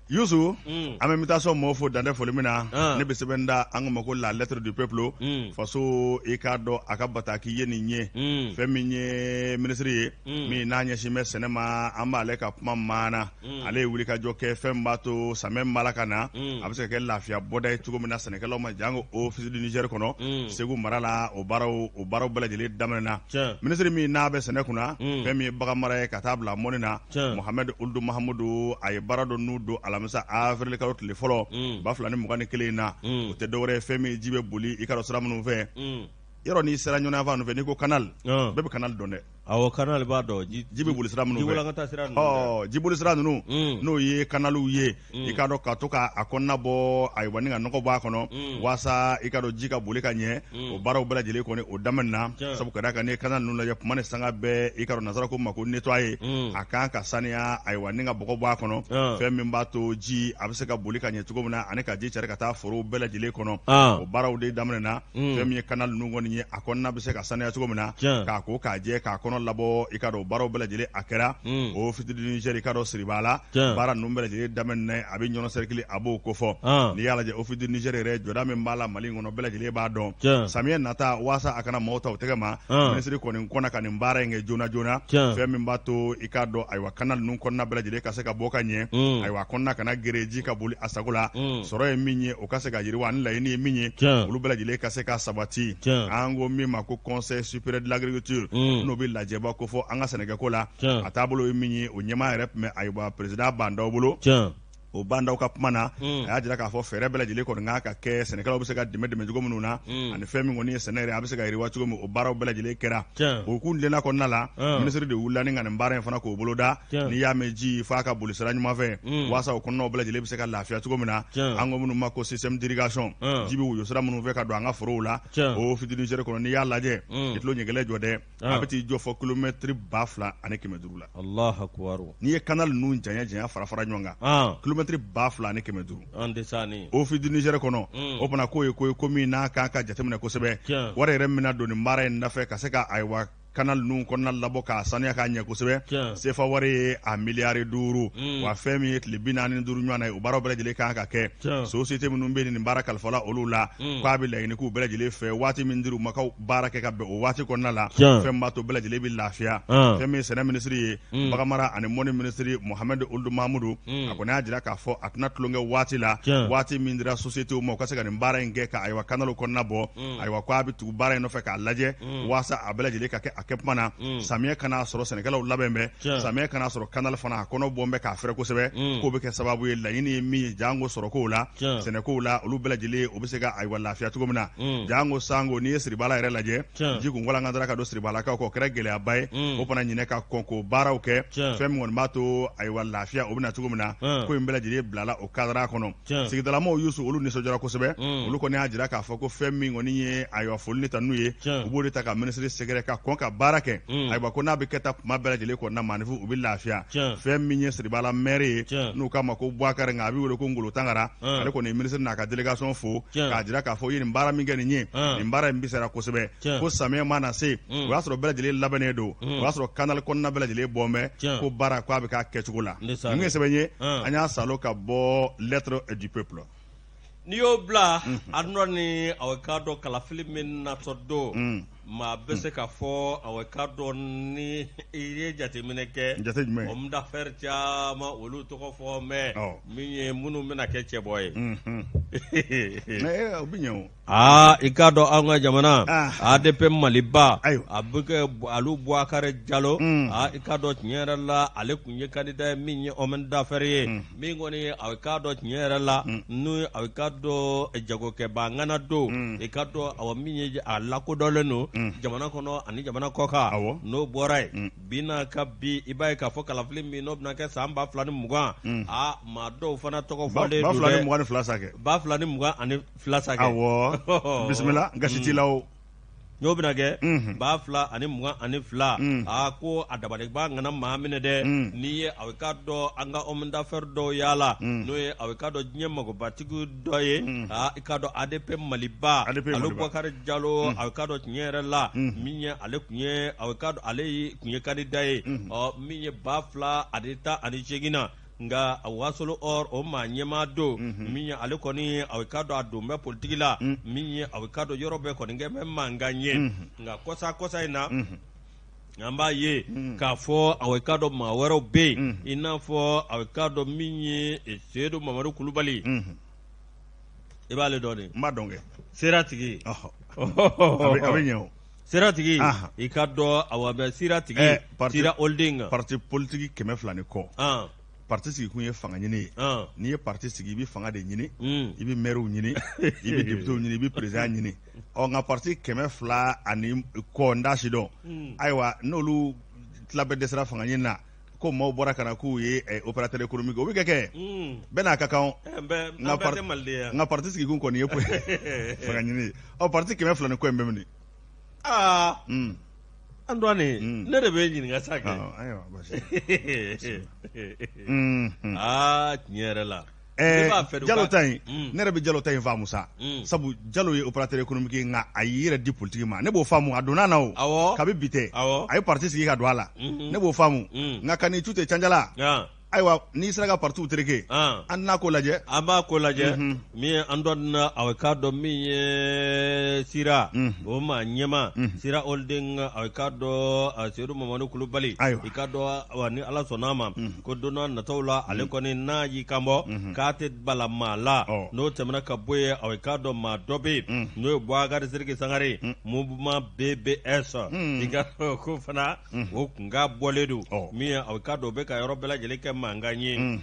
Yusu, an bɛ mutation mɔgɔw fo dan tɛ foli min na. Ne bɛ sɛbɛn da an ko ma ko la lettre du peuple. Faso, i k'a dɔn a ka bataki ye nin ye. Fɛn min ye minisiri ye min n'a ɲɛsin bɛ sɛnɛ ma, an b'ale ka kuma maana. Ale ye wulikajɔ kɛ fɛn min b'a to samiyɛ min b'a la ka na, a bɛ se ka kɛ lafiya bɔda ye cogo min na sɛnɛkɛlaw ma, jango office du Niger kɔnɔ, Segu mara la. O baaraw bɛɛ lajɛlen daminɛna. Minisiri min n'a bɛ sɛnɛ kunna, fɛn min ye bagan mara ye ka taa bila mɔni na, Mohamed Ould Mahamudu, a ye baara dɔ n'u don alamisa avril kalo tile fɔlɔ 2021 in na. O tɛ dɔwɛrɛ ye, fɛn min ji bɛ boli i ka dɔn sira minnu fɛ. Yɔrɔ n'i sera ɲɔnɔ yan fɛ, n'i ko canal, bɛɛ bɛ canal dɔn dɛ. Awɔ, canal b'a dɔn. Ji bɛ boli sira minnu fɛ. Jiwalankata sira ninnu. Ɔ, jiboli sira ninnu, n'o ye canaliw ye, i k'a dɔn ka to ka a kɔnɔna bɔ, ayiwa, ni ka nɔgɔ bɔ a kɔnɔ waasa i ka dɔn ji ka boli ka ɲɛ, o baaraw bɛɛ lajɛlen kɔni o daminɛna. Sabu ka d'a kan, n'i ye canal ninnu lajɛ kuma ni sanga bɛɛ, i ka dɔn nasara ko ma ko nettoyer, a kan ka saniya, ayiwa, ni ka bɔgɔ bɔ a kɔnɔ, fɛn min b'a to ji a bɛ se ka boli ka ɲɛ cogo min na, ani ka ji cari ka taa forow bɛɛ lajɛlen kɔnɔ. O baaraw de daminɛna. Fɛn min ye canal ninnu kɔni ye, a kɔnɔna bɛ se ka saniya cogo min na, k'a ko k'a jɛ, k'a kɔnɔ labɔ, i ka dɔn o baaraw bɛɛ lajɛlen a kɛra office du Niger, i ka dɔn Siriba la. Baara ninnu bɛɛ lajɛlen daminɛ, a bɛ ɲɔnɔ cercle, a b'o kofɔ. N'i y'a lajɛ, office du Niger yɛrɛ jɔda min b'a la Mali in kɔnɔ, bɛɛ lajɛlen b'a dɔn. Samiyɛ nata, waasa a kana maaw ta o tɛgɛ ma, minisiri kɔni kɔnna ka nin baara in kɛ joona joona, fɛn min b'a to i k'a dɔn, ayiwa, canal ninnu kɔnɔna bɛɛ lajɛlen ka se ka bɔ ka ɲɛ, ayiwa, a kɔnɔna kana gere, ji ka boli a sago la, sɔrɔ ye min ye, o ka se ka yiriwa, ani laɲini ye min ye, olu bɛɛ lajɛlen ka se ka sabati. An ko min ma ko Conseil supérieur de l'agriculture, n'o bɛ lajɛba ko fɔ an ka sɛnɛkɛko la, a taabolo ye min ye, o ɲɛmaa yɛrɛ tun bɛ, ayiwa, président Bandaw bolo. O Bandaw ka kuma na, a y'a jira k'a fɔ fɛɛrɛ bɛɛ lajɛlen kɔni kan ka kɛ sɛnɛkɛlaw bɛ se ka dɛmɛ dɛmɛ cogo minnu na, ani fɛn min kɔni ye sɛnɛ yɛrɛ, a bɛ se ka yiriwa cogo min, o baaraw bɛɛ lajɛlen kɛra. O kun tilenna kɔnɔna la, minisiri de wulila ni ka nin baara in fana k'o boloda. N'i y'a mɛn ji f'a ka boli sira ɲuman fɛ, waasa o kɔnɔnaw bɛɛ lajɛlen bɛ se ka lafiya cogo min na, an ko minnu ma ko système d'irrigation, ji bɛ woyo sira minnu fɛ ka don an ka forow la. Office du Niger kɔnɔ, n'i y'a lajɛ, i tulo ɲɛgɛlɛ jɔ dɛ, a bɛ t'i jɔ fɔ kilomɛtiri 2500 la. Allahu akbar. N'i ye canal ninnu janya janya fara fara ɲɔgɔn kan, kilomɛtiri 2500. An tɛ sa ni. Office du Niger kɔnɔ, o fana k'o ye ko ye ko min n'a kan ka jateminɛ kosɛbɛ. Wari yɛrɛ min na don nin baara in nafɛ ka se ka, ayiwa, canal ninnu kɔnɔna labɔ k'a saniya k'a ɲɛ kosɛbɛ, sefa wari ye a miliyari 5. Wa fɛn min ye tile 45 ɲɔgɔn na ye, o baaraw bɛɛ lajɛlen kan ka kɛ. Société minnu bɛ nin baara kalifala olu la, k'a bɛ laɲini k'u bɛɛ lajɛlen fɛ, waati min dir'u ma ka baara kɛ ka bɛn o waati kɔnɔna la, fɛn b'a to bɛɛ lajɛlen bɛ lafiya. Fɛn min ye sɛnɛ minisiri ye, baganmara ani mɔni minisiri Mohamed Ould Mahamudu, a kɔni y'a jira k'a fɔ a tɛna tulonkɛ waati la. Waati min dira société ma u ka se ka nin baara in kɛ, ka, ayiwa, canal kɔnɔna bɔ, ayiwa, k'a bɛ tugu baara in nɔfɛ k'a lajɛ waasa a bɛɛ lajɛlen ka kɛ a kɛ kuma na, samiyɛ kana sɔrɔ sɛnɛkɛlaw labɛn bɛ, samiyɛ kana sɔrɔ canal fana a kɔnɔ bɔn bɛ k'a fɛrɛ kosɛbɛ, k'o bɛ kɛ sababu ye, laɲini ye min ye, jango sɔrɔkow la, sɛnɛkow la, olu bɛɛ lajɛlen o bɛ se ka, ayiwa, lafiya cogo min na. Jango sango n'i ye Siribala yɛrɛ lajɛ, ji kun walankatara ka don Siribalakaw kɔ, o kɛra gɛlɛyaba ye. O fana ɲinɛ ka kɔn k'o baaraw kɛ, fɛn min kɔni b'a to, ayiwa, lafiya o bɛ na cogo min na, ko in bɛɛ lajɛlen bilala o cadre kɔnɔ. Sigidalamaw, Yusu, olu nisɔndiyara kosɛbɛ. Olu kɔni y'a jira k'a fɔ ko fɛn min kɔni ye, ayiwa, foli ni tanu ye, u b'o de ta ka minisiri sɛgɛrɛ ka kɔn ka baara kɛ. Ayiwa, ko n'a bɛ kɛ tan kuma bɛɛ lajɛlen kɔnɔna, maaninfin u bɛ lafiya. Fɛn min ye Siribala maire ye, n'u k'a ma ko Buwakari, nka a bɛ wele ko Ngolo Tangara, ale kɔni ye minisiri n'a ka délégation fo k'a jira k'a fɔ i ye nin baara min kɛ nin ye, nin baara in bisara kosɛbɛ, ko samiyɛ mana se, o y'a sɔrɔ bɛɛ lajɛlen labɛnnen don, o y'a sɔrɔ canal kɔnɔna bɛɛ lajɛlen bɔn bɛ, ko baara k'a bɛ k'a kɛcogo la. Nin ye sɛbɛn ye, an y'a salo ka bɔ Lettre du peuple. N'i y'o bila a nɔ ni aw k'a dɔn kalafili min natɔ don, maa bɛ se ka fɔ aw k'a dɔn ni i ye jateminɛ kɛ, jate jumɛn? Homme d'affaires caman, olu tɔgɔ fɔ mɛ min ye minnu bɛna kɛ cɛbɔ ye. Mais o bɛ ɲɛ o. Aa, i k'a dɔn an ka jamana ADP Maliba, a bɛ kɛ alu Buwakari Jalo. Aa, i k'a dɔn tiɲɛ yɛrɛ la, ale tun ye candidat ye min ye homme d'affaires ye, min kɔni a k'a dɔn tiɲɛ yɛrɛ la, n'o a k'a dɔn jagokɛbaa ŋana don, i k'a dɔn, awa, min ye a lakodɔnlen don jamana kɔnɔ ani jamana kɔkan. N'o bɔra yen, bi n'a ka bi, i b'a ye k'a fɔ kalafili min n'o bɛna kɛ san 2020, aa, maa dɔw fana tɔgɔ fɔlen don dɛ. 2022 sa kɛ. 2022 sa kɛ. Awɔ, bisimila, gasi t'i la o. N'o bɛna kɛ 2022, a ko a dabaliban kana maa minɛ dɛ. N'i ye aw k'a dɔn an ka homme d'affaires dɔw yala, n'o ye aw k'a dɔn diɲɛ magobatigi dɔ ye, aa i k'a dɔn ADP Maliba, Alu Bubakari Jalo, aw k'a dɔn tiɲɛ yɛrɛ la, min ye ale tun ye, aw k'a dɔn ale tun ye candidat ye, ɔ min ye 2018 na. Nka Wasolo Or o maa ɲɛmaa don, min ye ale kɔni aw k'a dɔn a don bɛ politigi la, min ye aw k'a dɔn yɔrɔ bɛɛ kɔni kɛ bɛ mankan ye. Nka kɔsa in na, an b'a ye k'a fɔ aw k'a dɔn maa wɛrɛw bɛ yen, i n'a fɔ aw k'a dɔn min ye Seyidu Mamadu Kulubali. I b'ale dɔn de? N b'a dɔn kɛ. Sira tigi. A bɛ ɲɛ o. Sira tigi, i k'a dɔn awa bɛ sira tigi, sira holding kan. Parti politique 200 ni kɔ. Parti sigi kun ye fanga ɲini ye. N'i ye parti sigi, i bɛ fanga de ɲini, i bɛ maires ɲini, i bɛ députés ɲini, i bɛ président ɲini. Ɔ nka parti 200 ani kɔ, n t'a si dɔn. Ayiwa, n'olu tila bɛɛ dɛsɛra fanga ɲini na, ko maaw bɔra ka na k'u ye opérateur économique, o bɛ kɛ bɛɛ n'a ka kan. Nka parti sigi kun kɔni ye fanga ɲini ye. Ɔ parti 200 ni kɔ in bɛ min? Aa, Antoine, ne de bɛ ɲininka sa kɛ. Ayiwa, basi. Aa, tiɲɛ yɛrɛ la. Jalo ta in, ne yɛrɛ bɛ Jalo ta in faamu sa, sabu Jalo ye opérateur économique ye, nka a y'i yɛrɛ di politique ma. Ne b'o faamu, a donna na o. Kabi bi tɛ. A ye parti sigi ka don a la. Ne b'o faamu. Nka ka n'i cu ten canjala. Ayiwa, n'i sera ka partiw tereke, an n'a ko lajɛ. An b'a ko lajɛ. Min ye Antoine, aw k'a dɔn min ye sira o maa ɲɛmaa, sira holding, aw k'a dɔn Seyidu Mamadu Kulubali, i k'a dɔn ni Ala sɔnna a ma, ko don n'a nataw la, ale kɔni n'a y'i kan bɔ k'a tɛ bala maa la. N'o tɛmɛna ka bɔ yen, aw k'a dɔn maa dɔ bɛ yen, n'o ye Bubakari Sidiki Sangare, mouvement BBS, i ka ko fana o kunkan bɔlen don. Min ye aw k'a dɔn o bɛ ka yɔrɔ bɛɛ lajɛlen kɛ mankan ye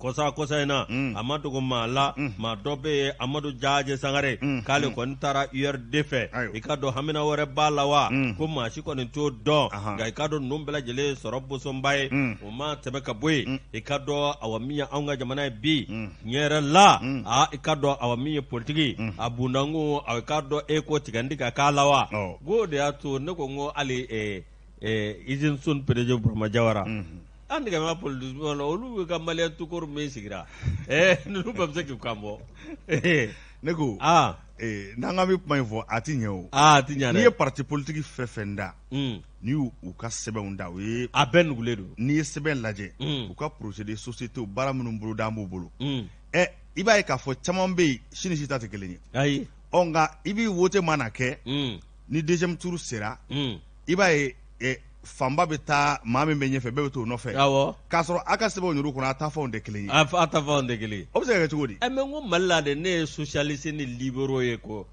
kɔsa in na. A ma dogo maa la, maa dɔ bɛ yen, Amadu Jaje Sangare, k'ale kɔni taara URD fɛ. I k'a dɔn hamina wɛrɛ b'a la wa, ko maa si kɔni t'o dɔn. Nka i k'a dɔn ninnu bɛɛ lajɛlen sɔrɔ bosonba ye. O ma tɛmɛ ka bɔ yen, i k'a dɔn awa min ye anw ka jamana ye bi, tiɲɛ yɛrɛ la, aa i k'a dɔn awa min ye politiki a bundanko, aw k'a dɔn e ko tigɛ n ka k'a la wa. K'o de y'a to ne ko n ko hali usine Sone PDG Burama Jawara, an nɛgɛ ma politique la, olu bɛ ka malien tukuru min sigira, ninnu bɛɛ bɛ se k'u kan bɔ. Ne ko n'an k'an bɛ kuma in fɔ, a tɛ ɲɛ o. A tɛ ɲɛ dɛ. N'i ye parti politique fɛn fɛn da, n'i y'u ka sɛbɛnw da, o ye a bɛɛ nugulen don. N'i ye sɛbɛn lajɛ, u ka projet de société, baara minnu bolo da an b'u bolo, i b'a ye k'a fɔ caman bɛ yen, si ni si ta tɛ kelen ye. Ayi. Ɔ nka i b'i vote mana kɛ, ni deuxième tour sera, i b'a ye fanba bɛ taa maa min bɛ ɲɛfɛ, bɛɛ bɛ t'o nɔfɛ. K'a sɔrɔ a ka sɛbɛnw yɛrɛ kɔnɔ, a taafɛnw tɛ kelen ye. A taafɛnw tɛ kelen ye. O bɛ se ka kɛ cogo di? Mais n ko Mali la de, ne ye socialiste ni libéraux ye ko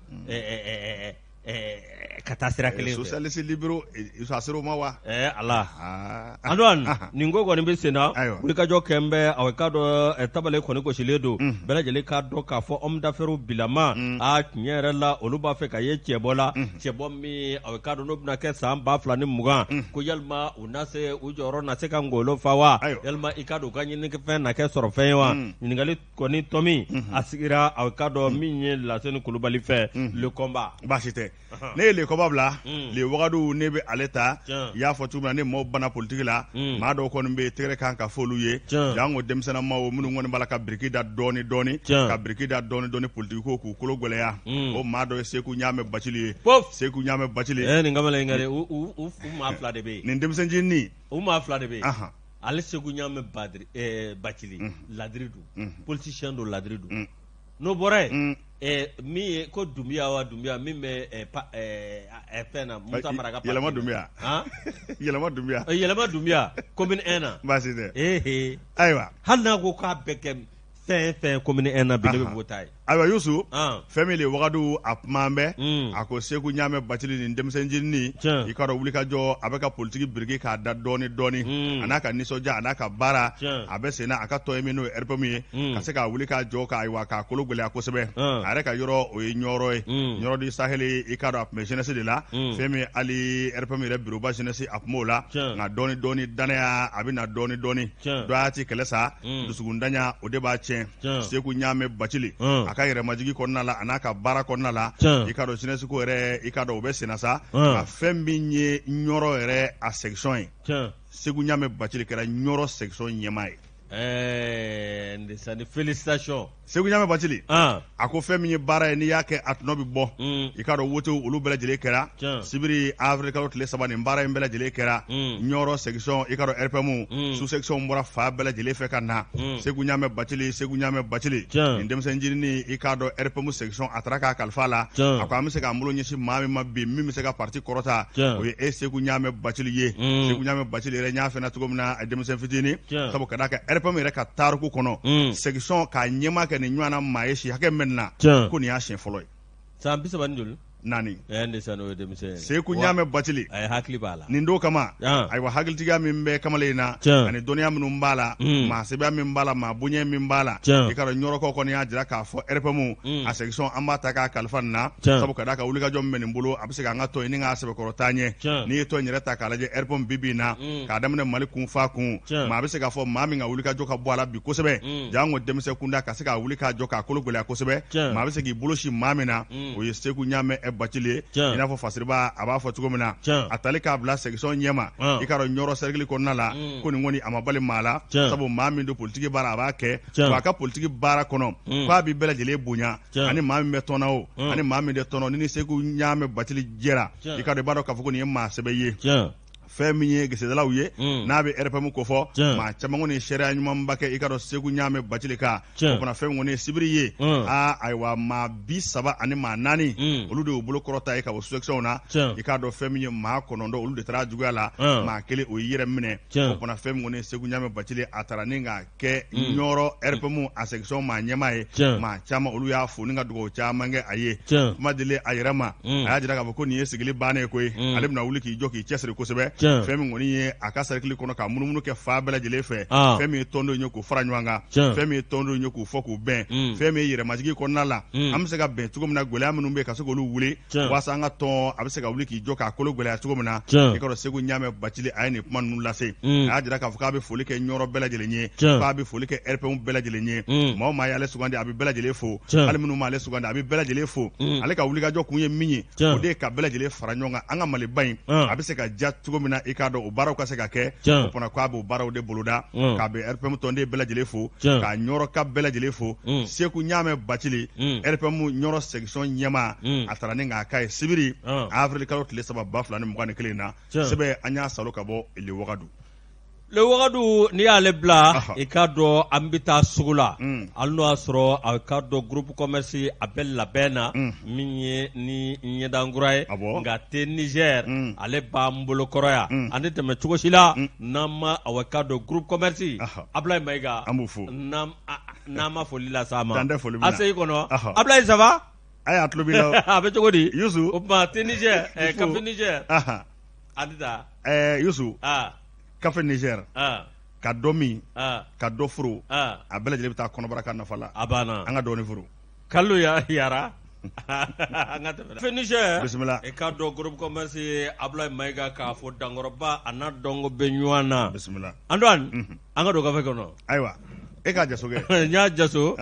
ka taa sira kelen fɛ. Socialiste libéraux, a sera o ma wa? Ala. Antoine, nin ko kɔni bɛ sen na. Wulikajɔ kɛ bɛ, aw k'a dɔn tabale kɔni gosilen don. Bɛɛ lajɛlen k'a dɔn k'a fɔ homme d'affaires bilama, a tiɲɛ yɛrɛ la, olu b'a fɛ ka ye cɛbɔ la, cɛbɔ min aw k'a dɔn n'o bɛna kɛ san 2020, ko yalima u na se u jɔyɔrɔ na se ka ngolo fa wa, yalima i k'a dɔn u ka ɲinikɛfɛn na kɛ sɔrɔfɛn ye wa? Ɲininkali kɔni tɔmi a sigira, aw k'a dɔn min ye Laseni Kulubali fɛ, le combat. Baasi tɛ. Ne ye le combat bila, le wagadu, ne bɛ ale ta. I y'a fɔ cogo min na, ni maaw banna politiki la, maa dɔw kɔni bɛ yen, tɛgɛrɛ kan ka fɔ olu ye. Janko denmisɛnninmaw minnu kɔni b'a la ka biriki da dɔɔni dɔɔni, ka biriki da dɔɔni dɔɔni politiki ko k'u kolo gɛlɛya. O maa dɔ ye Seku Ɲaamɛ Bacili ye. Seku Ɲaamɛ Bacili. Nin kamalen in kɛra, u maa fila de bɛ yen. Nin denmisɛnnin. U maa fila de bɛ yen. Ale Seku Ɲaamɛ Bacili, ladiri don, politicien don, ladiri don. N'o bɔra yen, min ye ko Dunbiya wa Dunbiya min bɛ fɛn na, Musa Mara ka Yɛlɛma Dunbiya. Yɛlɛma Dunbiya. Yɛlɛma Dunbiya commune 1 na. Baasi tɛ. Ayiwa. Hali n'a ko k'a bɛɛ kɛ fɛn fɛn commune 1 na bi, ne bɛ voter a ye. Ayiwa Yusu, fɛn min le wagadu a kuma bɛ, a ko Seku Ɲaamɛ Bacili nin denmisɛnnin, i ka dɔn wulikajɔ, a bɛ ka politiki biriki k'a da dɔɔni dɔɔni, a n'a ka nisɔndiya, a n'a ka baara, a bɛ sen na a ka tɔn ye min n'o ye RPM ye, ka se k'a wuli k'a jɔ, k'a ayiwa k'a kolo gɛlɛya kosɛbɛ. A yɛrɛ ka yɔrɔ o ye Ɲɔrɔ ye, Ɲɔrɔ du Sahel, i ka dɔn a tun bɛ jeunesse de la, fɛn min hali RPM yɛrɛ bureau ba jeunesse a tun b'o la. Nka dɔɔni dɔɔni danaya a bɛ na dɔɔni dɔɔni, dɔ y'a ti kɛlɛ sa, dusukundanya o de b'a tiɲɛ. Seku Ɲaamɛ Bacili, A ka yɛrɛmajigi kɔnɔna la, a n'a ka baara kɔnɔna la, i k'a dɔn jeunesse ko yɛrɛ, i k'a dɔn o bɛ senna sa. A fɛn min ye Ɲɔrɔ yɛrɛ a section ye, Segu Ɲamɛ Bacili kɛra Ɲɔrɔ section ɲɛmaa ye. Ɛɛ félicitations. Segu Ɲamɛ Bacili, a ko fɛn min ye baara ye, n'i y'a kɛ a tɔnɔ bɛ bɔ. I k'a dɔn wotew olu bɛɛ lajɛlen kɛra sibiri avril kalo tile 3. Nin baara in bɛɛ lajɛlen kɛra Ɲɔrɔ section, i k'a dɔn RPM sous section bɔra fan bɛɛ lajɛlen fɛ ka na. Segu Ɲamɛ Bacili, Segu Ɲamɛ Bacili, nin denmisɛn ncinin, i k'a dɔn RPM section a taara k'a kalifa la. A ko an bɛ se k'an bolo ɲɛsin maa min ma bi, min bɛ se ka parti kɔrɔta, o ye e Segu Ɲamɛ Bacili ye. Segu Ɲamɛ Bacili yɛrɛ, n y'a fɛnɛ cogo min na, denmisɛn fitinin, sabu ka d'a kan RPM yɛrɛ ka tariku kɔnɔ, section k'a ɲɛmaa kɛ nin ɲɔgɔnna maa ye si hakɛ min na, ko nin y'a siɲɛ fɔlɔ ye. San bi saba ni joli? Naani. O ye denmisɛn ye. Seku Ɲamɛ Bacili, a ye hakili b'a la. Nin don kama, ayiwa, hakilitigiya min bɛ kamalen in na ani dɔnniya minnu b'a la, maa sɛbɛya min b'a la, maa bonya min b'a la, i k'a dɔn Ɲɔrɔkaw kɔni y'a jira k'a fɔ RPM a section an b'a ta k'a kalifa nin na, sabu ka d'a kan wulikajɔ min bɛ nin bolo, a bɛ se k'an ka tɔn in ni k'a sɛbɛkɔrɔ taa ɲɛ. N'i ye tɔn in yɛrɛ ta k'a lajɛ, RPM bi bi in na, k'a daminɛ Mali kun f'a kun, maa bɛ se k'a fɔ maa min ka wulikajɔ ka bɔ a la bi kosɛbɛ, janko denmisɛn kunda ka se k'a wuli k'a jɔ k'a kolo gɛlɛya kosɛbɛ, maa bɛ se k'i bolo sin maa min na, o ye Seku Ɲamɛ Bacili ye. I n'a fɔ Fasiriba a b'a fɔ cogo min na, a tali k'a bila section ɲɛma, i k'a dɔn Ɲɔrɔ cercle kɔnɔna la, ko nin kɔni a ma bali maa la, sabu maa min don politiki baara a b'a kɛ, wa a ka politiki baara kɔnɔ k'a bɛ bɛɛ lajɛlen bonya, ani maa min bɛ tɔn na o, ani maa min tɛ tɔn na, ni Seku Ɲamɛ Bacili jɛra, i k'a dɔn i b'a dɔn k'a fɔ ko nin ye maa sɛbɛ ye. Fɛn min ye gesedalaw ye, n'a bɛ RPM kofɔ, maa caman kɔni ye seereya ɲumanba kɛ, i k'a dɔn Segu Ɲamɛ Bacili kan. O fana fɛn kɔni ye sibiri ye, aa ayiwa, maa 34 olu de y'u bolo kɔrɔta ye ka bɔ sous-section na. I k'a dɔn fɛn min ye maa 9, olu de taara juguya la, maa kelen o y'i yɛrɛ minɛ. O fana fɛn min kɔni ye Segu Ɲamɛ Bacili, a taara ni ka kɛ Ɲɔrɔ RPM a section maa ɲɛmaa ye, maa caman olu y'a fo ni ka dugawu caman kɛ a ye. Kuma dilen a yɛrɛ ma, a y'a jira k'a fɔ ko nin ye sigili bannen ye koyi, ale bɛna wuli k'i jɔ k'i cɛsiri kosɛbɛ, fɛn min kɔni ye a ka cercle kɔnɔ, ka munumunu kɛ fan bɛɛ lajɛlen fɛ, fɛn min ye tɔndenw ye k'u fara ɲɔgɔn kan, fɛn min ye tɔndenw ye k'u fɔ k'u bɛn, fɛn min ye yɛrɛmajigin kɔnɔna la, an bɛ se ka bɛn cogo min na, gɛlɛya minnu bɛ ka se k'olu wuli walasa an ka tɔn a bɛ se ka wuli k'i jɔ k'a kolo gɛlɛya cogo min na. I k'a dɔn Segu Ɲamɛ Bacili a ye nin kuma ninnu lase. A y'a jira k'a fɔ k'a bɛ foli kɛ Ɲɔrɔ bɛɛ lajɛlen ye, k'a bɛ foli kɛ RPM bɛɛ lajɛlen ye. Maa o maa y'ale sugandi, a bɛ bɛɛ lajɛlen fo. Hali minnu m'ale sugandi, a bɛ bɛɛ lajɛlen fo. Ale ka wulikajɔ kun ye min ye, o de ye ka bɛɛ lajɛlen fara ɲɔgɔn kan, an ka Maliba in a bɛ se ka diya cogo min na, i k'a dɔn o baaraw ka se ka kɛ. O fana k'a b'o baaraw de boloda. K'a bɛ RPM tɔnden bɛɛ lajɛlen fo, ka Ɲɔrɔka bɛɛ lajɛlen fo. Segu Ɲamɛ Bacili, RPM Ɲɔrɔ section ɲɛmaa, a taara ni k'a k'a ye sibiri avril kalo tile 3 2021 na. Sɛbɛn an y'a salo ka bɔ Le Wagadu. Le Wagadu, n'i y'ale bila, i k'a dɔn an bɛ taa sugu la. Hali n'o y'a sɔrɔ a k'a dɔn groupe commerce a bɛ labɛn na min ye ni ɲɛdankura ye, nka thé Niger ale b'an bolo kɔrɔ yan. An tɛ tɛmɛ cogo si la n'an ma a k'a dɔn groupe commerce Abulayi Mayiga, an b'u fo. N'an ma foli las'a ma, ACI kɔnɔ. Abulayi, ça va? A y'a tulo b'i la. A bɛ cogo di? Yusu. O tuma thé Niger, café Niger, a tɛ taa. Yusu, café Niger, ka dɔ min, ka dɔ furu, a bɛɛ lajɛlen bɛ taa kɔnɔbara ka nafa la. A banna. An ka dɔɔni furu. Kalo yara, an ka tɛmɛ. Café Niger. Bisimila. I k'a dɔn groupe commerce, Abulayi Mayiga k'a fɔ dankɔrɔba a n'a dɔnko bɛ ɲɔgɔn na. Bisimila. Antoine, an ka don kafe kɔnɔ. Ayiwa, e k'a jaso kɛ. N y'a jaso.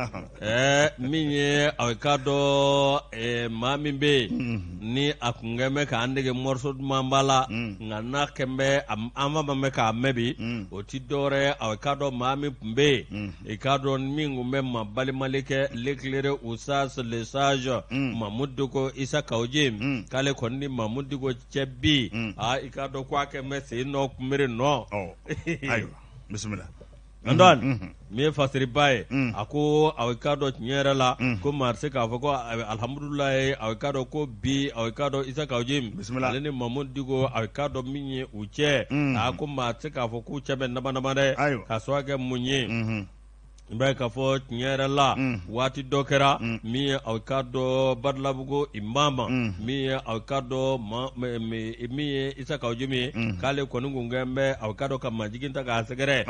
Min ye a k'a dɔn maa min bɛ yen ni a kun kɛn bɛ k'an dege morceau dumanba la, nka n'a kɛn bɛ an ma mɛn k'a mɛn bi, o ti dɔwɛrɛ ye, a k'a dɔn maa min tun bɛ yen, i k'a dɔn min tun bɛ maa balimali kɛ, l'éclairé Oustaz le sage Mamudu Diko Isa Kawu Jim, k'ale kɔni ni Mamudu Diko cɛ bi, aa i k'a dɔn ko a kɛn bɛ sen nɔ kunbere nɔ. Ayiwa, bisimila. Antoine, min ye fasiriba ye, a ko a k'a dɔn tiɲɛ yɛrɛ la ko maa tɛ se k'a fɔ ko alihamudulilayi, a k'a dɔn ko bi a k'a dɔn Isa Kawu Jim, ale ni Mamudu Diko, a k'a dɔn min ye u cɛ, a ko maa tɛ se k'a fɔ k'u cɛ bɛ nama nama dɛ. K'a sababu kɛ mun ye? I b'a ye k'a fɔ tiɲɛ yɛrɛ la, waati dɔ kɛra min ye a k'a dɔn Badalabugu imama, min ye a k'a dɔn min ye Isa Kawu Jim ye, k'ale kɔni kun kɛn bɛ a k'a dɔn ka majigin ta k'a sɛgɛrɛ.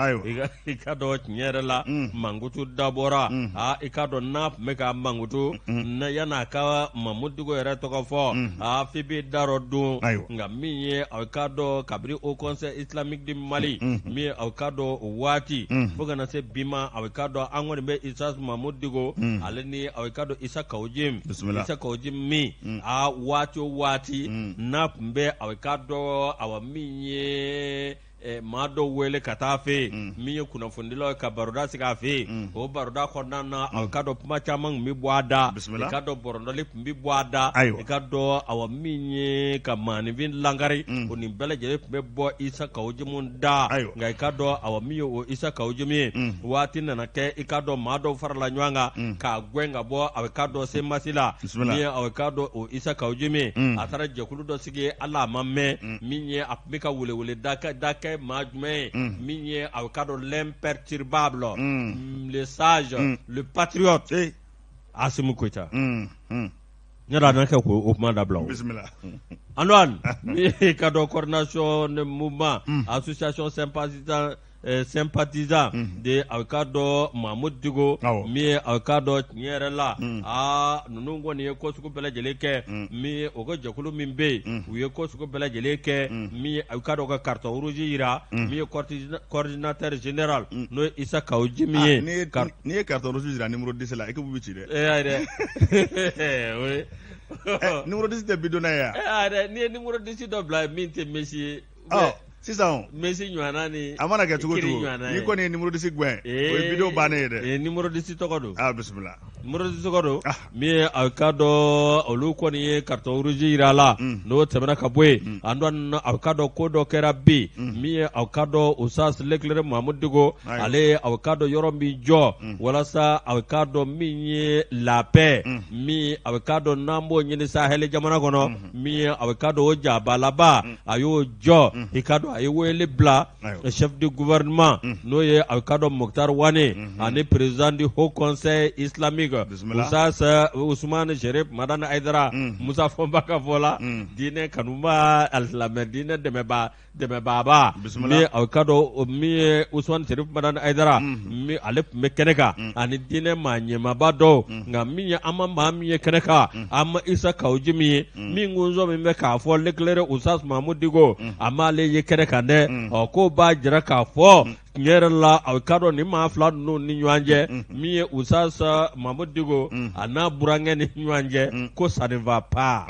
I k'a dɔn tiɲɛ yɛrɛ la, mankutu dabɔra, aa i k'a dɔn n'a tun bɛ ka mankutu yan'a ka Mamudu Diko yɛrɛ tɔgɔ fɔ, aa f'i b'i da rɔ don. Nka min ye a k'a dɔn kabini Haut Conseil islamique du Mali, min ye a k'a dɔn o waati fo ka na se bi ma, a k'a dɔn an kɔni bɛ Isa Mamudu Diko ale ni aw ka dɔn Isa Kawu Jim Isa Kawu Jim min a waati o waati n'a tun bɛ aw ka dɔn awa min ye maa dɔw wele ka taa fɛ yen min ye kunnafonidilaw ye ka baroda sigi a fɛ yen o baroda kɔnɔna na aw ka dɔn kuma caman tun bɛ bɔ a da i ka dɔn bɔrɔntɔli tun bɛ bɔ a da i ka dɔn awa min ye ka maaninfin langari o nin bɛɛ lajɛlen tun bɛ bɔ Isa Kawu Jim da nka i ka dɔn awa min ye o Isa Kawu Jim ye waati nana kɛ i ka dɔn maa dɔw farala ɲɔgɔn kan k'a gɛn ka bɔ aw ka dɔn CMAS la min ye aw ka dɔn o Isa Kawu Jim ye a taara jɛkulu dɔ sigi ala a ma mɛn min ye a tun bɛ ka welewele da kɛ maa jumɛn ye min ye aw ka dɔn l'imperturbable le sage le patriote Asimi Goyita n yɛrɛ a kɛ k'o kuma dabila o bisimila Antoine min ye ka dɔn coordination de mouvement association sympathisant sympathisant de aw ka dɔn Mamudu Diko min ye aw ka dɔn tiɲɛ yɛrɛ la aa ninnu kɔni ye ko sugu bɛɛ lajɛlen kɛ min ye o ka jɛkulu min bɛ yen u ye ko sugu bɛɛ lajɛlen kɛ min ye aw ka dɔn ka carton rouge jira min ye coordinateur général n'o ye Isa Kawu Jim ye n'i ye carton rouge jira numéro 10 la équipe bɛ ci dɛ e y'a dɛ numéro 10 tɛ bidonna ye wa n'i ye numéro 10 dɔ bila min tɛ Messi ye sisan Messi ɲɔgɔnna ni a mana kɛ cogo cogo n'i kɔni ye numéro 10 gɛn o ye bidon bannen ye dɛ numéro 10 tɔgɔ don ah bisimila numéro 10 tɔgɔ don min ye a ka dɔn olu kɔni ye carton rouge jira a la n'o tɛmɛna ka bɔ yen Antoine a ka dɔn ko dɔ kɛra bi min ye aw ka dɔn Oustaz l'éclaireur Mamudu Diko ale ye aw ka dɔn yɔrɔ min jɔ walasa aw ka dɔn min ye la paix min aw ka dɔn n'an b'o ɲini Sahel jamana kɔnɔ min ye aw ka dɔn o jabalaba a y'o jɔ i ka dɔn a ye wele bila chef du gouvernement n'o ye aw ka dɔn Moctar Ouane ani président du haut conseil islamique Oustaz Ousmane Chérif Madani Haidara Musa Fɔnba ka fɔ la diinɛ kanuba alisilamɛ diinɛ dɛmɛba dɛmɛbaaba min aw ka dɔn min ye Usumani Serifu Madani Hayidara min ale tun bɛ kɛnɛ kan ani diinɛ maa ɲɛmaaba dɔw nka min ye an ma maa min ye kɛnɛ kan an ma Isa Kawu Jim ye min ko min bɛ k'a fɔ l'éclaireur Oustaz Mamudu Diko a m'ale ye kɛnɛ kan dɛ ɔ k'o b'a jira k'a fɔ tiɲɛ yɛrɛ la aw ka dɔn nin maa fila ninnu ni ɲɔgɔn cɛ min ye Oustaz Mamudu Diko a n'a burankɛ ni ɲɔgɔn cɛ ko ça ne va pas.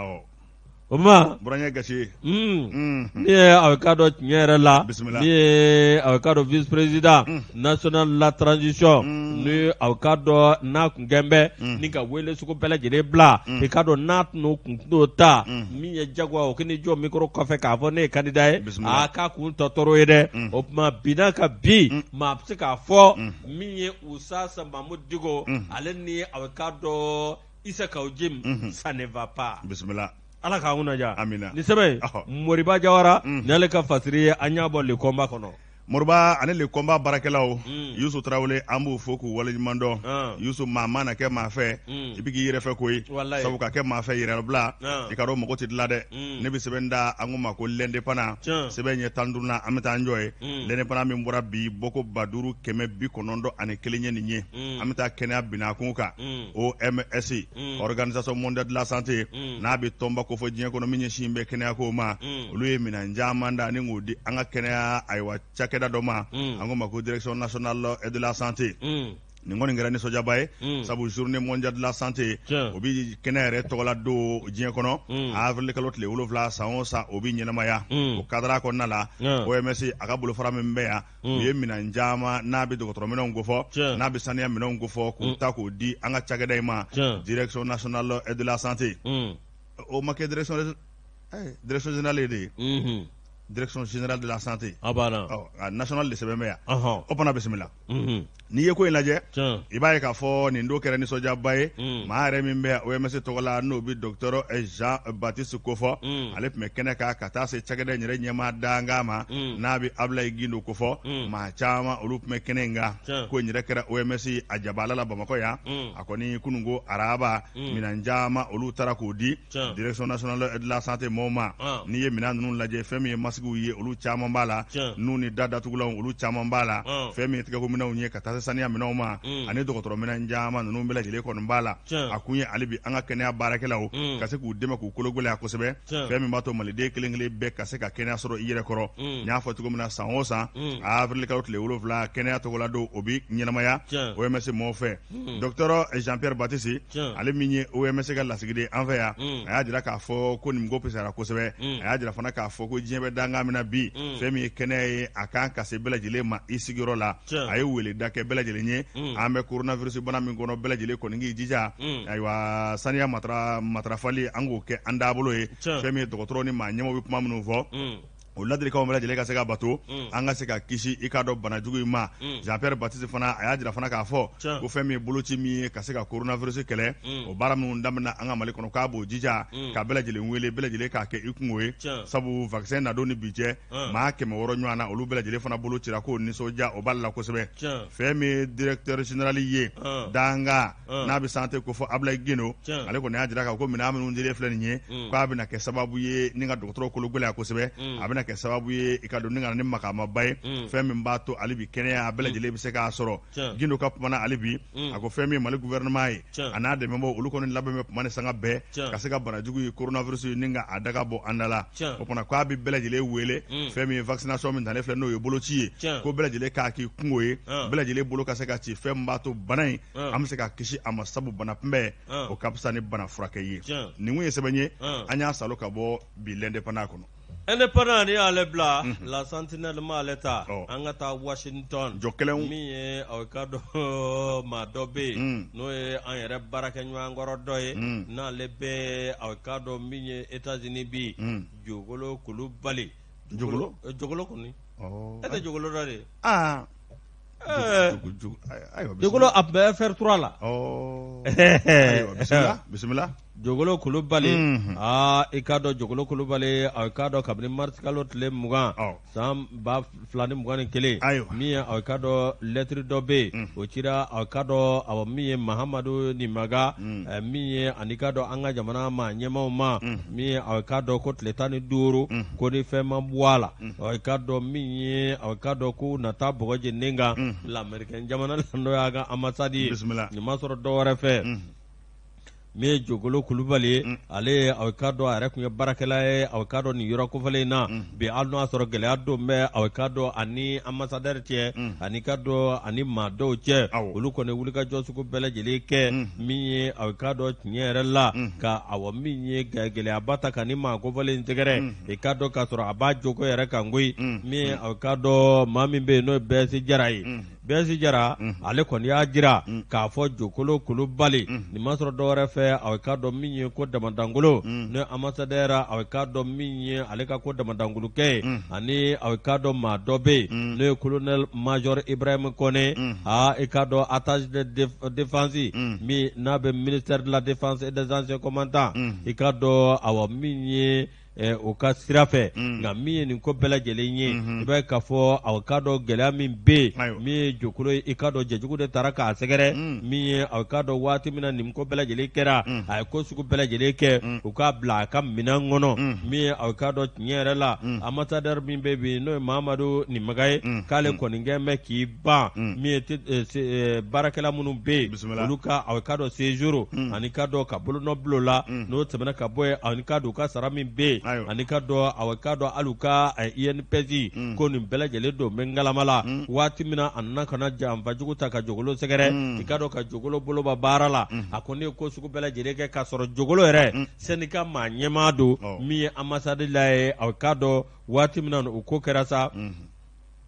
O ma burankɛ gasi min ye aw ka dɔn tiɲɛ yɛrɛ la min ye aw ka dɔn vice président national la transition ni aw ka dɔn n'a kun kɛn bɛ ni ka wele sugu bɛɛ lajɛlen bila i ka dɔn n'a tun kun t'o ta min ye jagoya o k'i jɔ micro kɔfɛ k'a fɔ ne ye candidat ye a k'a kun tɔ tɔɔrɔ ye dɛ o tuma bi n'a ka bi maa bɛ se k'a fɔ min ye Oustaz Mamudu Diko ale ni aw ka dɔn Isa Kawu Jim ça ne va pas bisimila ala k'an kunna diya amina ni sɛbɛn Moriba Jawara ni ale ka fasiri ye an y'a bɔ Le Combat kɔnɔ Moriba ani Le Combat baarakɛlaw Yusu Tarawele an b'u fo k'u waleɲuman dɔn Yusu maa mana kɛ maa fɛ i bɛ k'i yɛrɛ fɛ koyi sabu ka kɛ maa fɛ yɛrɛbila i ka dɔn mɔgɔ tɛ dilan dɛ ne bɛ sɛbɛn da an ko ma ko L'Indépendant sɛbɛn ɲɛ 15nan an bɛ taa an jɔ ye L'Indépendant min bɔra bi bɔko 5901 ye nin ye an bɛ taa kɛnɛya binakun kan OMS Organisation mondiale de la santé n'a bɛ tɔnba kofɔ diɲɛ kɔnɔ min ɲɛsin bɛ kɛnɛyako ma olu ye minɛn caman da ni k'o di an ka kɛnɛya ayiwa cakɛda dɔ ma an ko ma ko direction nationale de la santé nin kɔni kɛra nisɔndiyaba ye sabu journée mondiale de la santé o bɛ kɛnɛya yɛrɛ tɔgɔla don diɲɛ kɔnɔ avril kalo tile 7 san o san o bɛ ɲɛnamaya o cadre kɔnɔna la OMS a ka bolofara min bɛ yan u ye minɛn caman n'a bɛ dɔgɔtɔrɔ minɛnw kofɔ n'a bɛ saniya minɛnw kofɔ k'u ta k'o di an ka cakɛda in ma direction nationale de la santé o ma kɛ direction direction générale de ye direction générale de la santé a banna nationale de sɛbɛn bɛ yan o fana bisimila n'i ye ko in lajɛ i b'a ye k'a fɔ nin don kɛra nisɔndiyaba ye maa yɛrɛ min bɛ OMS tɔgɔ la n'o bɛ docteur Jean Baptiste kofɔ ale tun bɛ kɛnɛ kan ka taa se cakɛda in yɛrɛ ɲɛmaa dankan ma n'a bɛ Abulayi Gindo kofɔ maa caman olu tun bɛ kɛnɛ in kan ko in yɛrɛ kɛra OMS a jabala la Bamakɔ yan a kɔni kununko araba minɛn caman olu taara k'o di direction nationale de la santé mɔɔw ma n'i ye minɛn ninnu lajɛ fɛn min ye masque masigiw ye, olu caman b'a la, nun ni da datugulanw, olu caman b'a la, fɛn min ye tɛgɛkominɛnw ye ka taa se saniya minɛnw ma ani dɔgɔtɔrɔ minɛn caman ninnu bɛɛ lajɛlen kɔni b'a la. A kun ye hali bi an ka kɛnɛya baarakɛlaw ka se k'u dɛmɛ k'u kolo gɛlɛya kosɛbɛ, fɛn min b'a to maliden kelen kelen bɛɛ ka se ka kɛnɛya sɔrɔ i yɛrɛ kɔrɔ. N y'a fɔ cogo min na, san o san avril kalo tile 7 kɛnɛya tɔgɔla don, o bɛ ɲɛnamaya OMS mɔɔw fɛ. Docteur Jean Pierre Baptiste, ale min ye OMS ka lasigiden an fɛ yan, a y'a jira k'a fɔ ko nin ko fisayara kosɛbɛ. A y'a jira fana k'a fɔ ko diɲɛ bɛ dankan min na bi, fɛn min ye kɛnɛya ye, a kan ka se bɛɛ lajɛlen ma i sigiyɔrɔ la. A ye weleda kɛ bɛɛ lajɛlen ye, an bɛ coronavirus bana min kɔnɔ, bɛɛ lajɛlen kɔni k'i jija, ayiwa, saniya matarafali, an k'o kɛ an taabolo ye. Fɛn min ye dɔgɔtɔrɔ ni maa ɲɛmaaw bɛ kuma minnu fɔ, o ladilikanw bɛɛ lajɛlen ka se ka bato, an ka se ka kisi i k'a dɔn banajugu in ma. Jean Pierre Baptiste fana, a y'a jira fana k'a fɔ ko fɛn min ye boloci min ye ka se ka coronavirus kɛlɛ, o baara minnu daminɛna an ka Mali kɔnɔ, k'a b'o jija ka bɛɛ lajɛlen wele, bɛɛ lajɛlen k'a kɛ i kungo ye, sabu vaccin nadon ni bi cɛ, maa 600 ɲɔgɔn na, olu bɛɛ lajɛlen fana bolo cira, k'o nisɔndiya o b'ale la kosɛbɛ. Fɛn min ye directeur général ye danga n'a bɛ santé ko fɔ, Abulayi Gindo, ale kɔni y'a jira k'a ko minɛn minnu dilen filɛ nin ye, k'a bɛna kɛ sababu ye ni ka dɔgɔtɔrɔ kolo gɛlɛya kosɛbɛ, a bɛna kɛ sababu ye i ka dɔn ni ka na ni makamaba ye, fɛn min b'a to hali bi kɛnɛya bɛɛ lajɛlen bɛ se k'a sɔrɔ. Gindo ka kuma na hali bi, a ko fɛn min ye Mali gouvernement ye a n'a dɛmɛbaaw, olu kɔni labɛn bɛ kuma ni sanga bɛɛ ka se ka banajugu ye coronavirus ye ni ka a daga bɔ an da la. O tuma k'a bɛ bɛɛ lajɛlen wele, fɛn min ye vaccination min talen filɛ, n'o ye boloci ye, ko bɛɛ lajɛlen k'a k'i kungo ye, bɛɛ lajɛlen bolo ka se ka ci, fɛn min b'a to bana in an bɛ se ka kisi a ma, sabu bana kunbɛn o ka fisa ni bana furakɛ ye. Nin kun ye sɛbɛn ye an y'a salo ka bɔ bi l'Indépendant kɔnɔ. Indépendant ni y'ale bila, La Sentinelle ma ale ta. An ka taa Washington. Jɔ kɛlɛw. Min ye aw ka dɔn maa dɔ bɛ yen, n'o ye an yɛrɛ baarakɛɲɔgɔn kɔrɔ dɔ ye, n'ale bɛ aw ka dɔn min ye États-Unis bi, Jogolo Kulubali. Jogolo? Jogolo kɔni. E tɛ Jogolo dɔn de? Aa. Jogolo a tun bɛ FR3 la. Ayiwa, bisimila. Jogolo Kulubali, aa i k'a dɔn Jogolo Kulubali, a k'a dɔn kabini marisikalo tile 20 san 2021, min ye a k'a dɔn lɛtiri dɔ bɛ yen, o cira a k'a dɔn awɔ min ye Mahamadu Nimaga, min ye ani k'a dɔn an ka jamana maa ɲɛmaaw ma, min ye a k'a dɔn ko tile 15 ko ni fɛn ma bɔ a la, a k'a dɔn min ye a k'a dɔn ko na taa bɔgɔ jeninen kan lamɛrikɛn jamana la, n'o y'a ka ambassade ye, nin ma sɔrɔ dɔ wɛrɛ fɛ. Min ye Jogolo Kulubali ye, ale ye a k'a dɔn a yɛrɛ tun ye baarakɛla ye a k'a dɔn nin yɔrɔ kofɔlen in na bi, hali n'o y'a sɔrɔ gɛlɛya don bɛ a k'a dɔn ani ambassadeur cɛ, ani k'a dɔn ani maa dɔw cɛ, olu kɔni wulikajɔ sugu bɛɛ lajɛlen kɛ min ye a k'a dɔn tiɲɛ yɛrɛ la ka awɔ min ye gɛlɛyaba ta ka ni maa kofɔlen in sɛgɛrɛ, i k'a dɔn k'a sɔrɔ a b'a jogo yɛrɛ kan koyi. Min ye a k'a dɔn maa min bɛ yen n'o ye Bɛsi Jara ye, Bɛsi Jara, ale kɔni y'a jira k'a fɔ Jogolo Kulubali nin ma sɔrɔ dɔwɛrɛ fɛ, a k'a dɔn min ye ko damadankolo, n'o ambassadeur a k'a dɔn min ye ale ka ko damadankolo kɛ ye, ani a k'a dɔn maa dɔ bɛ yen n'o ye colonel major Ibrahim Kɔnɛ, aa i k'a dɔn attaché de défense min n'a bɛ ministère de la défense et des anciens combattants, i k'a dɔn awa min ye o ka sira fɛ. Nka min ye nin ko bɛɛ lajɛlen ye, i b'a ye k'a fɔ a k'a dɔn gɛlɛya min bɛ yen, min ye Jokolo ye, i k'a dɔn jɛjugu de taara k'a sɛgɛrɛ, min ye a k'a dɔn waati min na nin ko bɛɛ lajɛlen kɛra, a ye ko sugu bɛɛ lajɛlen kɛ u k'a bila a ka minɛn kɔnɔ, min ye a k'a dɔn tiɲɛ yɛrɛ la ambassadeur min bɛ bi, n'o ye Mahamadu Nimaga ye, k'ale kɔni kɛlen bɛ k'i ban min ye baarakɛla minnu bɛ yen, olu ka a k'a dɔn séjour ani k'a dɔn ka bolonɔ bila o la, n'o tɛmɛna ka bɔ yen, ani k'a dɔn u ka sara min bɛ yen, ani k'a dɔn a k'a dɔn hali u ka INPS, ko nin bɛɛ lajɛlen don bɛ ngalama la. Waati min na a nana ka na janfajugu ta ka Jogolo sɛgɛrɛ, i k'a dɔn ka Jogolo bolo bɔ baara la, a kɔni ye ko sugu bɛɛ lajɛlen kɛ k'a sɔrɔ Jogolo yɛrɛ syndicat maa ɲɛmaa don, min ye ambassade la ye. A k'a dɔn waati min na o ko kɛra sa,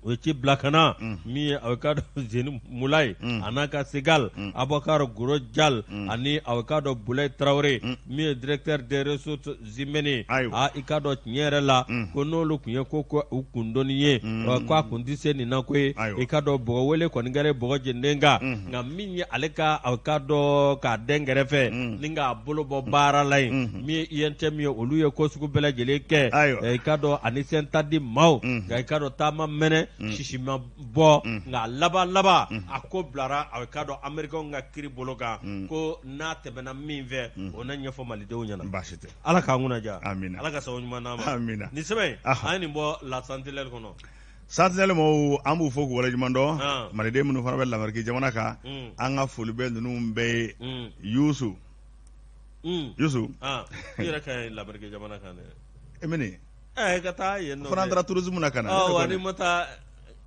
o ye ci bila ka na min ye a k'a dɔn Zeni Mulayi a n'a ka Segal Abubakar Goro Jal ani a k'a dɔn Bulayi Tarawele, min ye directeur des ressources humaines. Aa i k'a dɔn tiɲɛ yɛrɛ la ko n'olu tun ye ko u kundoni ye, k'a kun tɛ se nin na koyi. I k'a dɔn bɔgɔ wele kɔni kɛra bɔgɔ jeninen kan, nka min ye ale ka a k'a dɔn k'a den kɛrɛfɛ ni k'a bolo bɔ baara la yen, min ye UNTM ye, olu ye ko sugu bɛɛ lajɛlen kɛ, i k'a dɔn ani SYNTADI maaw, nka i k'a dɔn taama mɛnɛ. Sisi ma bɔ, nka laban laban a ko bilara a k'a dɔn Américain ka kiri bolo kan, ko n'a tɛmɛna min fɛ, o na ɲɛfɔ malidenw ɲɛna. Baasi tɛ. Ala k'an kunna diya. Amina. Ala ka sababu ɲuman d'an ma. Amina. Nin sɛbɛn, an ye nin bɔ La Sentinelle kɔnɔ. Sentinelle mɔgɔw, an b'u fo k'u waleɲuman dɔn. Maliden minnu fana bɛ Lameriki jamana kan, an ka foli bɛ ninnu bɛɛ ye. Yusu, Yusu. I yɛrɛ ka ɲi Lameriki jamana kan dɛ. E mini. Ka taa yen nɔ. Fana taara tourisme na ka na. Wa ni ma taa,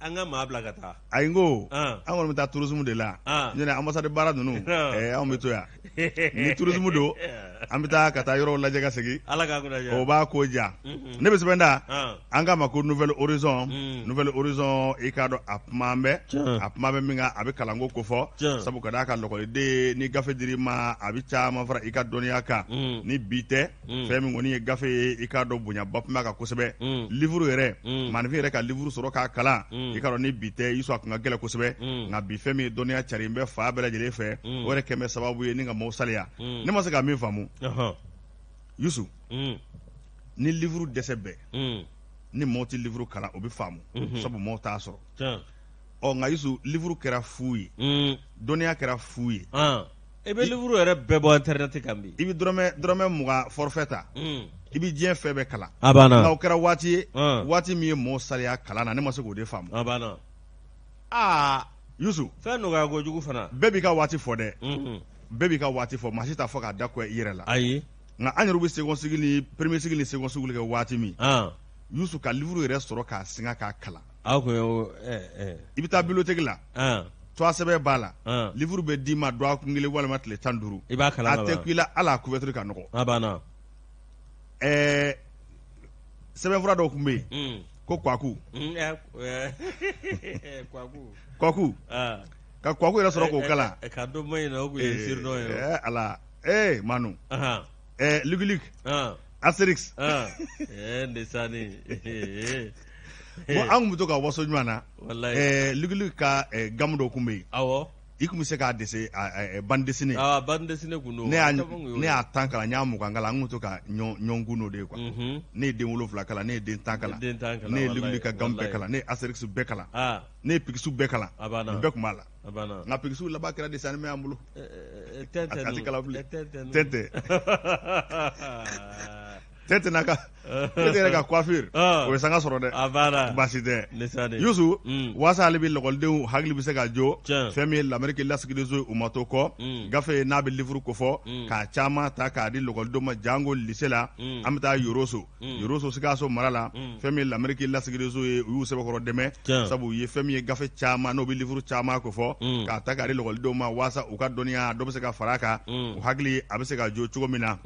an ka maa bila ka taa. Ayi, n ko an kɔni bɛ taa tourisme de la. Ɲinɛ ambassade baara ninnu, anw bɛ to yan. Ni tourisme don, an bɛ taa ka taa yɔrɔw lajɛ ka segin. Ala k'an kunna diya. O b'a ko diya. Ne bɛ sɛbɛn da, an k'a ma ko Nouvel Horizon. Nouvel Horizon, i k'a dɔn, a kuma bɛ a kuma bɛ min kan, a bɛ kalanko kofɔ, sabu ka d'a kan lakɔliden, ni gafe dir'i ma, a bɛ caman fara i ka dɔnniya kan. Ni bi tɛ, fɛn min kɔni ye gafe ye, i k'a dɔn, bonyaba tun b'a kan kosɛbɛ. Livre yɛrɛ, maaninfin yɛrɛ ka livre sɔrɔ k'a kalan, i k'a dɔn, ni bi tɛ, i sɔn a kun ka gɛlɛn kosɛbɛ. Nka bi, fɛn min ye dɔnniya cari bɛ fa bɛɛ lajɛlen fɛ, o yɛrɛ kɛn bɛ sababu ye ni ka maaw saliya. Ne ma se ka min faamu, Yusu, ni livre dɛsɛ bɛɛ, ni maaw tɛ livre kalan, o bɛ faamu, sabu maaw t'a sɔrɔ. Ɔ nka Yusu, livre kɛra fu ye, dɔnniya kɛra fu ye. I bɛ livre yɛrɛ bɛɛ bɔ internet kan bi. I bɛ dɔrɔmɛ 20 forfait ta, i bɛ diɲɛ fɛn bɛɛ kalan. A banna. Nka o kɛra waati ye, waati min ye maaw saliya kalan na, ne ma se k'o de faamu. A banna. Aa. Yusu. Fɛn nɔgɔya kojugu fana. Bɛɛ b'i ka waati fɔ dɛ, bɛɛ b'i ka waati fɔ, maa si t'a fɔ k'a da kɔ i yɛrɛ la. Ayi. Nka an yɛrɛ bɛ second cycle ni premier cycle ni second cycle kɛ waati min, Yusu, ka livre yɛrɛ sɔrɔ k'a singa k'a kalan. Aw kun ye I bɛ taa bibliothèque la, tɔgɔ sɛbɛn b'a la, livre bɛ d'i ma dɔgɔkun kelen walima tile 15. I b'a kalan. A tɛ ku i la hali a couverture ka nɔgɔ. A banna. Sɛbɛnfura dɔw tun bɛ yen ko kwaku. Kwaku, ka kwaku yɛrɛ sɔrɔ k'o kalan. Ka dɔ ma ɲinɛ, o kun ye surnom ye. Ala, ee Manu, Lucky Luke, Astérix. Ndesani. Bon, an tun bɛ to ka waso ɲɔgɔn na. Lucky Luke ka gamme dɔw tun bɛ yen. I tun bɛ se k'a dessiner, bande dessinée. Ah, bande dessinée kun don. Ne y'a 10 kalan, n y'a 20 kalan, an tun bɛ to ka ɲɔgɔn kun n'o de ye quoi. Ne ye den 7 kalan, ne ye den 10 kalan. Den 10 kalan. Ne ye Lucky Luke ka gamme bɛɛ kalan, ne ye Astérix bɛɛ kalan. Ne ye Picsou bɛɛ kalan. A banna. Nin bɛɛ tun b'a la. A banna. Nka Picsou laban kɛra dessin animé y'an bolo. Tɛntɛn. A tɛ kalan bilen. Tɛntɛn. Tɛntɛn. Tɛntɛn n'a ka Tɛntɛn yɛrɛ ka coiffure, o ye sanga sɔrɔ dɛ. A banna. Baasi tɛ. Ndesani. Yusu, waasa ale bɛ lakɔlidenw hakili bɛ se ka jo, fɛn min ye Lamɛriki lasigidenso ye, u ma to kɔ. Gafe n'a bɛ livre kofɔ, k'a caman ta k'a di lakɔlidenw ma, jango lycée la. An bɛ taa Yoroso, Yoroso Sikaso mara la. Fɛn min ye Lamɛriki lasigidenso ye, u y'u sɛbɛkɔrɔ dɛmɛ, sabu u ye fɛn min ye gafe caman n'o bɛ livre caman kofɔ, k'a ta k'a di lakɔlidenw ma, waasa u ka dɔnniya dɔ bɛ se ka fara a kan, u hakili a bɛ se ka jo cogo min na.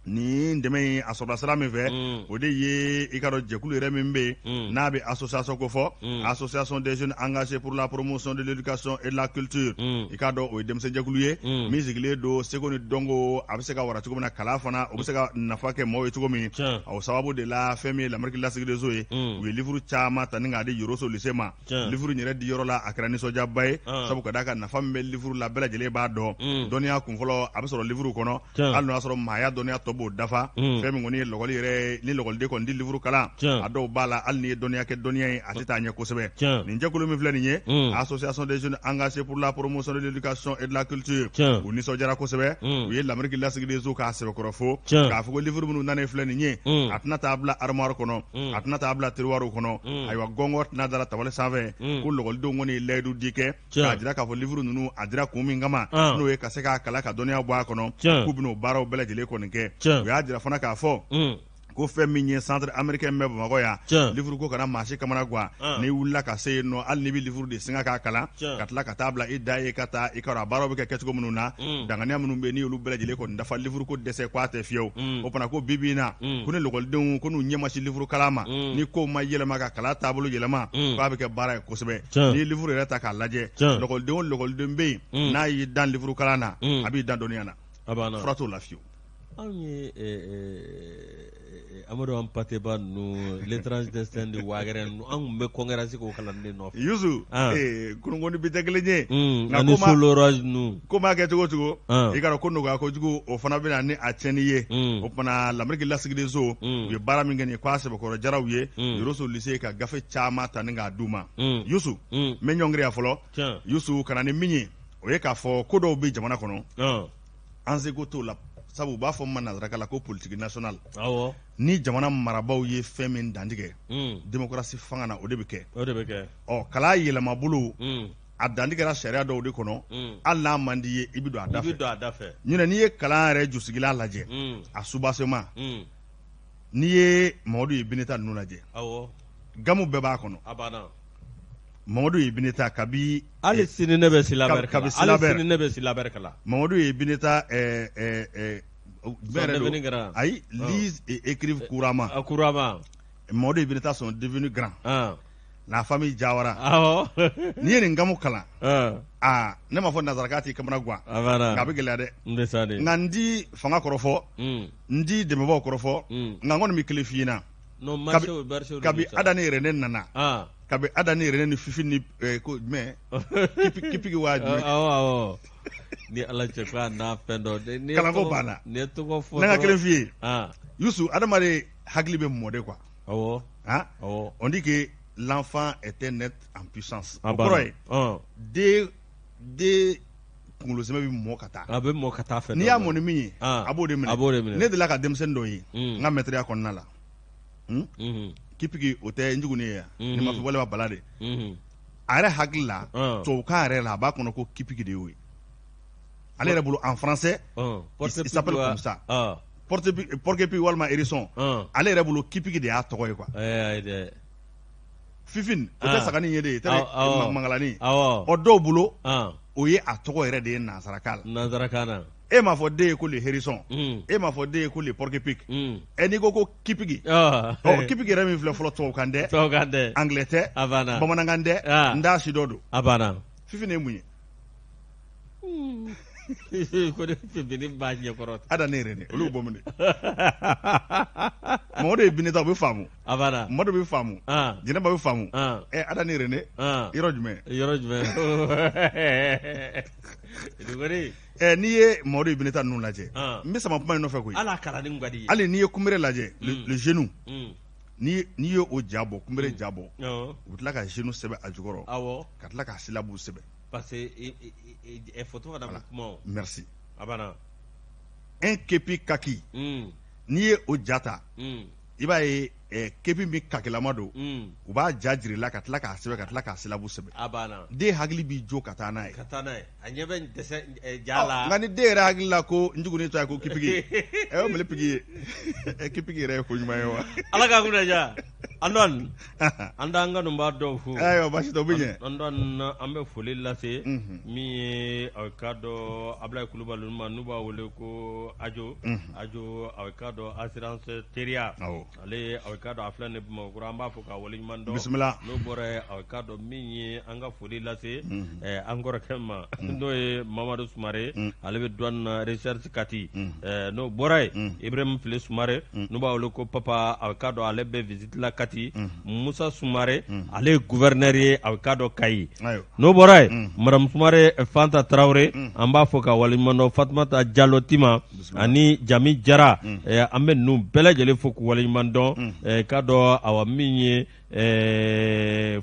Nin dɛmɛ in a sɔrɔla sira min fɛ, o de ye, i ka dɔn, jɛkulu yɛrɛ min bɛ yen n'a bɛ association ko fɔ, Association des jeunes engagés pour la promotion de l'éducation et de la culture. I k'a dɔn, o ye denmisɛnjɛkulu ye min sigilen don seko ni dɔnko, a bɛ se ka wara cogo min na, kalan fana o bɛ se ka nafa kɛ maaw ye cogo min. O sababu de la, fɛn min ye Lamɛriki lasigidenso ye, u ye livre caman ta ni k'a di Yoroso lycée ma. Livre yɛrɛ di yɔrɔ la, a kɛra nisɔndiyaba ye, sabu ka d'a kan nafa min bɛ livre la, bɛɛ lajɛlen b'a dɔn. Dɔnniya kunfɔlɔ a bɛ sɔrɔ livre kɔnɔ, hali n'o y'a sɔrɔ maaya dɔnniya tɔ b'o dafa. Fɛn min kɔni ye lɔgɔli yɛrɛ, ni lɔgɔliden kɔni di livre kalan, a dɔw b'a la, hali n'i ye dɔnniya kɛ dɔnniya ye, a tɛ taa ɲɛ kosɛbɛ. Nin jɛkulu min filɛ nin ye, Association des jeunes engagés pour la promotion de l'éducation et de la culture, u nisɔndiyara kosɛbɛ. U ye Lamɛriki lasigidenso k'a sɛbɛkɔrɔ fo, k'a fɔ ko livre minnu nanen filɛ nin ye, a tɛna taa bila armoire kɔnɔ, a tɛna taa bila tiroir kɔnɔ, ayiwa, gɔngɔn tɛna dara tabali sanfɛ. Ko lɔgɔlidenw kɔni ye layidu di kɛ k'a jira k'a fɔ livre ninnu a dira kun min kama, n'o ye ka se k'a kalan ka dɔnniya bɔ a kɔnɔ, k'u bɛn'o baaraw bɛɛ lajɛlen kɔni kɛ. U y'a jira fana k'a fɔ ko fɛn min ye centre américain bɛ Bamakɔ yan, livre ko kana maa si kamana gan. N'i wulila ka se yen nɔ, hali n'i bɛ livre de singa k'a kalan ka tila ka taa bila i da ye, ka taa i ka dɔn a baaraw bɛ kɛ kɛcogo minnu na, danganiya minnu bɛ yen, n'i y'olu bɛɛ lajɛlen kɔni dafa, livre ko dɛsɛ k'a tɛ fiyewu. O fana ko bi bi in na, ko ni lakɔlidenw ko n'u ɲɛ ma se livre kalan ma, ni kow ma yɛlɛma ka kalan taabolo yɛlɛma, k'a bɛ kɛ baara ye kosɛbɛ. N'i ye livre yɛrɛ ta k'a lajɛ, lakɔliden o lakɔliden bɛ yen n'a y'i dan livre kalan na, a b'i dan dɔnniya na, fura t'o la fiyewu. Anw ye Amadu Hampâté Bâ ninnu l'étrange destin de Wagɛrɛ ninnu an tun bɛ conférence k'o kalanden nɔfɛ. Yusu kunun ko ni bi tɛ kelen ye. Ani Sous l'orage ninnu. Ko maa kɛ cogo o cogo. I k'a dɔn ko nɔgɔya kojugu o fana bɛ na ni a tiɲɛni ye. O tuma Lamɛriki lasigidenso u ye baara min kɛ nin ye k'a sɛbɛkɔrɔ diyara u ye. Yoroso lycée ka gafe caman ta ni k'a d'u ma. Yusu n bɛ ɲɔngiri yan fɔlɔ. Yusu ka na ni min ye o ye k'a fɔ ko dɔw bɛ jamana kɔnɔ. An seko t'o la sabu u b'a fɔ ma nansarakan la ko politique nationale ni jamana marabaaw ye fɛn min dantigɛ démocratie fanga na o de bɛ kɛ ɔ kalan yɛlɛmabolo a dantigɛra sariya dɔw de kɔnɔ hali n'a man di i ye i bɛ don a da fɛ ɲinɛ n'i ye kalan yɛrɛ jusigilan lajɛ a soubassement n'i ye Mamadu ye Bineta ninnu lajɛ gamme bɛɛ b'a kɔnɔ Mamadu ye Bineta kabi hali sini ne bɛ syllabaire kalan hali sini ne bɛ syllabaire kalan Mamadu ye Bineta ayi lisent et écrivent couramment couramment Mamadu et Bineta sont devenus grands la famille Jawara n'i ye nin gamme kalan aa ne m'a fɔ nansarakan t'i kamana gan nka a bɛ gɛlɛya dɛ nka n ti fanga kɔrɔfɔ n ti dɛmɛbaaw kɔrɔfɔ nka n kɔni bɛ kelen f'i ɲɛna kabi Ada ni René nana kabi Ada ni René ni Fifi ni ko jumɛn Kipigi waa jumɛn awɔ ni Ala cɛ ko a n'a fɛn dɔ kalanko banna ni ye tɔgɔ fɔ ne ka kelen f'i ye Yusu adamaden hakili bɛ mɔ de quoi awɔ awɔ on dit que l'enfant est un être en puissance o kɔrɔ ye den den kunkolo sɛmɛ bɛ mɔ ka taa a bɛ mɔ ka taa fɛ n'i y'a mɔ ni min ye a b'o de minɛ a b'o de minɛ ne delila ka denmisɛnnin dɔ ye n ka mɛtiriya kɔnɔna la Kipigi o tɛ njugunin ye yan ni ma fɔ walima bala de a yɛrɛ hakili la tubabukan yɛrɛ la a b'a kɔnɔ ko kipigi de y'o ye ale yɛrɛ bolo en français il s'appelle comme ça porc-épic walima hérisson ale yɛrɛ bolo kipigi de y'a tɔgɔ ye quoi fifin o tɛ saganin ye de tɛ mangalani ɔ dɔw bolo o ye a tɔgɔ yɛrɛ de ye nansarakan la nansarakan na e m'a fɔ den ye ko le hérisson e m'a fɔ den ye ko le porc-épic ɛ n'i ko ko kipigi ɔ kipigi yɛrɛ min filɛ fɔlɔ tubabukan tɛ tubabukan tɛ anglais tɛ bamanankan tɛ n t'a si dɔ don a banna fifin ye mun ye ko ne fifini b'a ɲɛkɔrɔ Ada ni René olu bɔ min de Mamadu ye Bineta o bɛ faamu a banna Mamadu bɛ faamu Jɛnɛba bɛ faamu ɛ Ada ni René yɔrɔ jumɛn yɔrɔ jumɛn ɛ n'i ye Mamadu ye Bineta ninnu lajɛ n bɛ sama kuma in nɔfɛ koyi hali a kalanni ka di hali n'i ye kunbere lajɛ le genou n'i ye o ja bɔ kunbere ja bɔ u bɛ tila ka genou sɛbɛn a jukɔrɔ ka tila ka syllabe sɛbɛn parce que photo fana bɛ kuma o merci a banna un képi kaki n'i ye o ja ta i b'a ye képi min kakilama don u b'a ja jira i la ka tila k'a sɛbɛn ka tila k'a syllabe sɛbɛn a banna den hakili b'i jo ka taa n'a ye ka taa n'a ye a ɲɛ bɛ dɛsɛ ja la nka ni den yɛrɛ hakili la ko njugunin tɔgɔ ye ko kipigi ɛ o mele pigi ye kipigi yɛrɛ ye ko ɲuman ye wa ala k'a kunna diya Antoine an t'an kanubaa dɔw fo ayiwa baasi tɛ o bɛ ɲɛ Antoine an bɛ foli lase min ye aw k'a dɔn Abulayi Kulubali ma n'u b'a wele ko Ajo Ajo aw k'a dɔn assurance teriya ale aw k'a dɔn a filɛ nin Bamakɔ an b'a fo k'a waleɲuman dɔn bisimila n'o bɔra yen aw k'a dɔn min ye an ka foli lase an kɔrɔkɛ ma n'o ye Mamadu Sumare ale bɛ douane na recherche Kati n'o bɔra yen Ibrahim Fili Sumare n'u b'a wele ko Papa aw k'a dɔn ale bɛ visite la Kati Musa Sumare ale ye gouverneur ye aw k'a dɔn Kayi n'o bɔra yen madame Sumare Fanta Tarawele an b'a fo k'a waleɲuman dɔn Fatumata Jalo Tima ani Jami Jara an bɛ ninnu bɛɛ lajɛlen fo k'u waleɲuman dɔn k'a dɔn awa min ye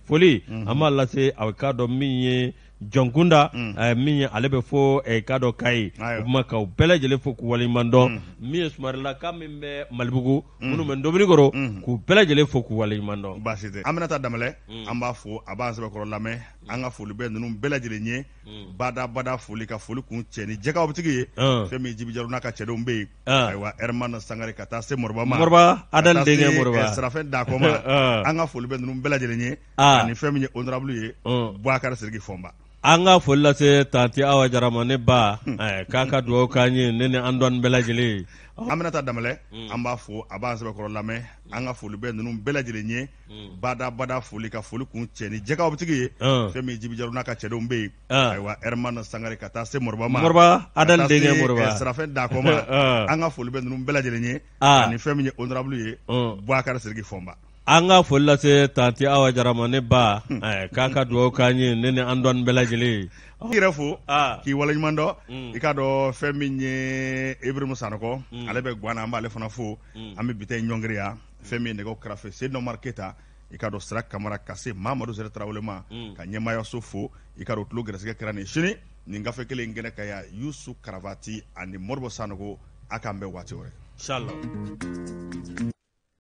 foli an b'a lase aw k'a dɔn min ye Jɔnkunda min ye ale bɛ fo k'a dɔn Kayi o tuma k'aw bɛɛ lajɛlen fo k'u waleɲuman dɔn min ye Sumarelaka min bɛ Malibugu minnu bɛ Ndominikoro k'u bɛɛ lajɛlen fo k'u waleɲuman dɔn baasi tɛ Aminata Danbɛlɛ an b'a fo a b'an sɛbɛkɔrɔ lamɛn an ka foli bɛ ninnu bɛɛ lajɛlen ye badabada foli ka foli kuncɛ ni jɛgɛw bitigi ye fɛn min Jibi Jalo n'a ka cɛdenw bɛ yen ayiwa Herman Sangare ka taa se Moriba ma Moriba Adali denkɛ Moriba Sarafɛn Dakɔ ma an ka foli bɛ ninnu bɛɛ lajɛlen ye ani fɛn min ye honorable ye Boubacar Sidiki Fɔnba an ka foli lase tanti Awa Jara ma ne ba k'a ka dugawu k'an ye ne ni Antoine bɛɛ lajɛlen. Aminata Danbɛlɛ an b'a fo, a b'an sɛbɛkɔrɔ lamɛn. An ka foli bɛ ninnu bɛɛ lajɛlen ye. Badabada foli ka foli kuncɛ ni jɛgɛw tigi ye, fɛn min Jibi Jalo n'a ka cɛdenw bɛ yen. Ayiwa, Herman Sangare ka taa se Moriba ma, Moriba Adali denkɛ Moriba, Sirafɛ Dakɔ ma, an ka foli bɛ ninnu bɛɛ lajɛlen ye, ani fɛn min ye honorable ye, Bubakari Sidiki Fɔnba. An ka foli lase tanti Awa Jara ma, ne ba, k'a ka dugawu k'an ye, ne ni an dɔn bɛɛ lajɛlen. I yɛrɛ fo k'i waleɲuman dɔn. I k'a dɔn fɛn min ye Ibrahim Sanɔgɔ, ale bɛ Guwana, an b'ale fana fo. An bɛ bi ta in ɲɔngiri yan. Fɛn min ye nɛgɛw karafe Seydina Umar Keyita, i k'a dɔn Sira Kamara, ka se Mamadu Sere Tarawele ma, ka ɲɛmaayaso fo. I k'a dɔn tulo gɛrɛsɛgɛ kɛra nin sini nin gafe kelen in kɛnɛ kan yan. Yusu Karavati ani Moribo Sanogo, a k'an bɛn waati wɛrɛ. Inchallah.